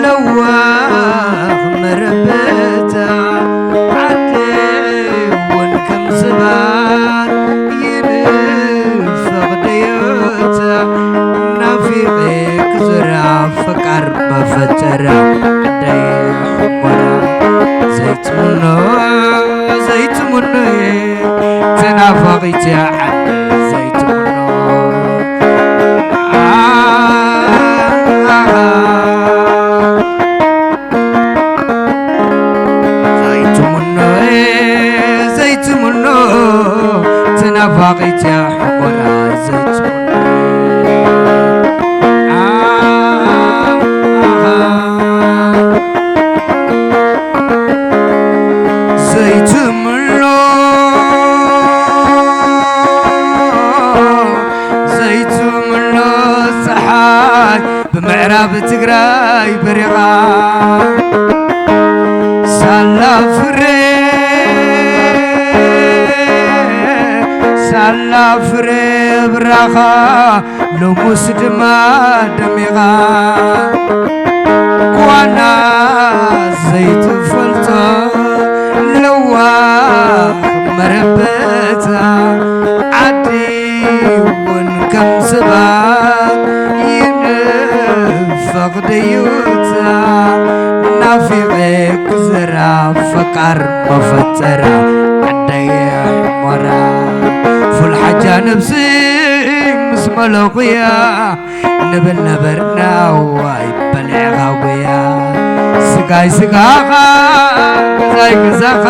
ለዋኽ መረበታ ዓደይ እውን ከም ዝባን ይንፈቕ ደዮታ ናፊቐ ክዝራ ፈቃር መፈጠራ ዓደይ ሑመራ ዘይትምኖ ዘይትምኖ ተናፋቒት ዓደይ ዘይትምኖ ዘይትምኖ ዘይትምኖ ተናፋቒት ሑመራ ዘይትምኖ ዘይትምኖ ዘይትምኖ ፀሓይ ብምዕራብ ትግራይ በሪቓ ሳላ ፍረ ሳላ ፍረ ብራኻ ሎሙስ ድማ ደሚቓ ጓና ዘይትፈልጦ ለዋኽ መረበታ ዓዲ እውን ከም ሰባት ይንፈቕ ደዩታ ናፊቐ ክዝራ ፈቃር መፈጠራ ዓደየ ሑመራ ፉል ሓጃ ነብሲ ምስ መለኹያ ንብል ነበርና ዋይ በሊዕኻ ጉያ ስጋይ ስጋኻ ገዛይ ገዛኻ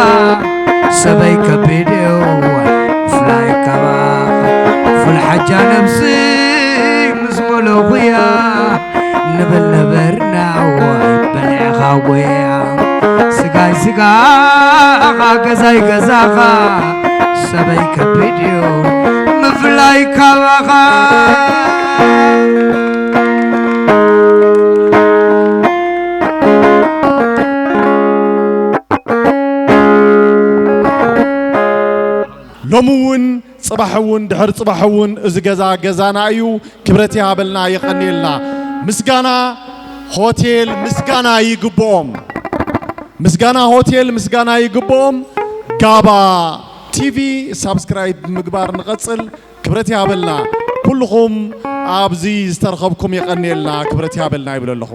ሰበይ ከቢድ እዩ ዋይ ብፍላይ ካባኻ ፉል ሓጃ ነብሲ ምስ መለኹያ ንብል ነበርና ዋይ በሊዕኻ ጉያ ስጋይ ስጋኻ ገዛይ ገዛኻ ሰበይ ከቢድ እዩ ምፍላይ ካባኻ ሎሚ እውን ፅባሕ እውን ድሕሪ ፅባሕ እውን እዚ ገዛ ገዛና እዩ። ክብረት ይሃበልና፣ የቐንየልና። ምስጋና ሆቴል ምስጋና ይግብኦም። ምስጋና ሆቴል ምስጋና ይግብኦም። ጋባ ቲቪ ሳብስክራይብ ምግባር ንቐጽል። ክብረት ይሃበልና። ኩልኹም ኣብዚ ዝተረኸብኩም የቐንየልና፣ ክብረት ይሃበልና ይብል ኣለኹ።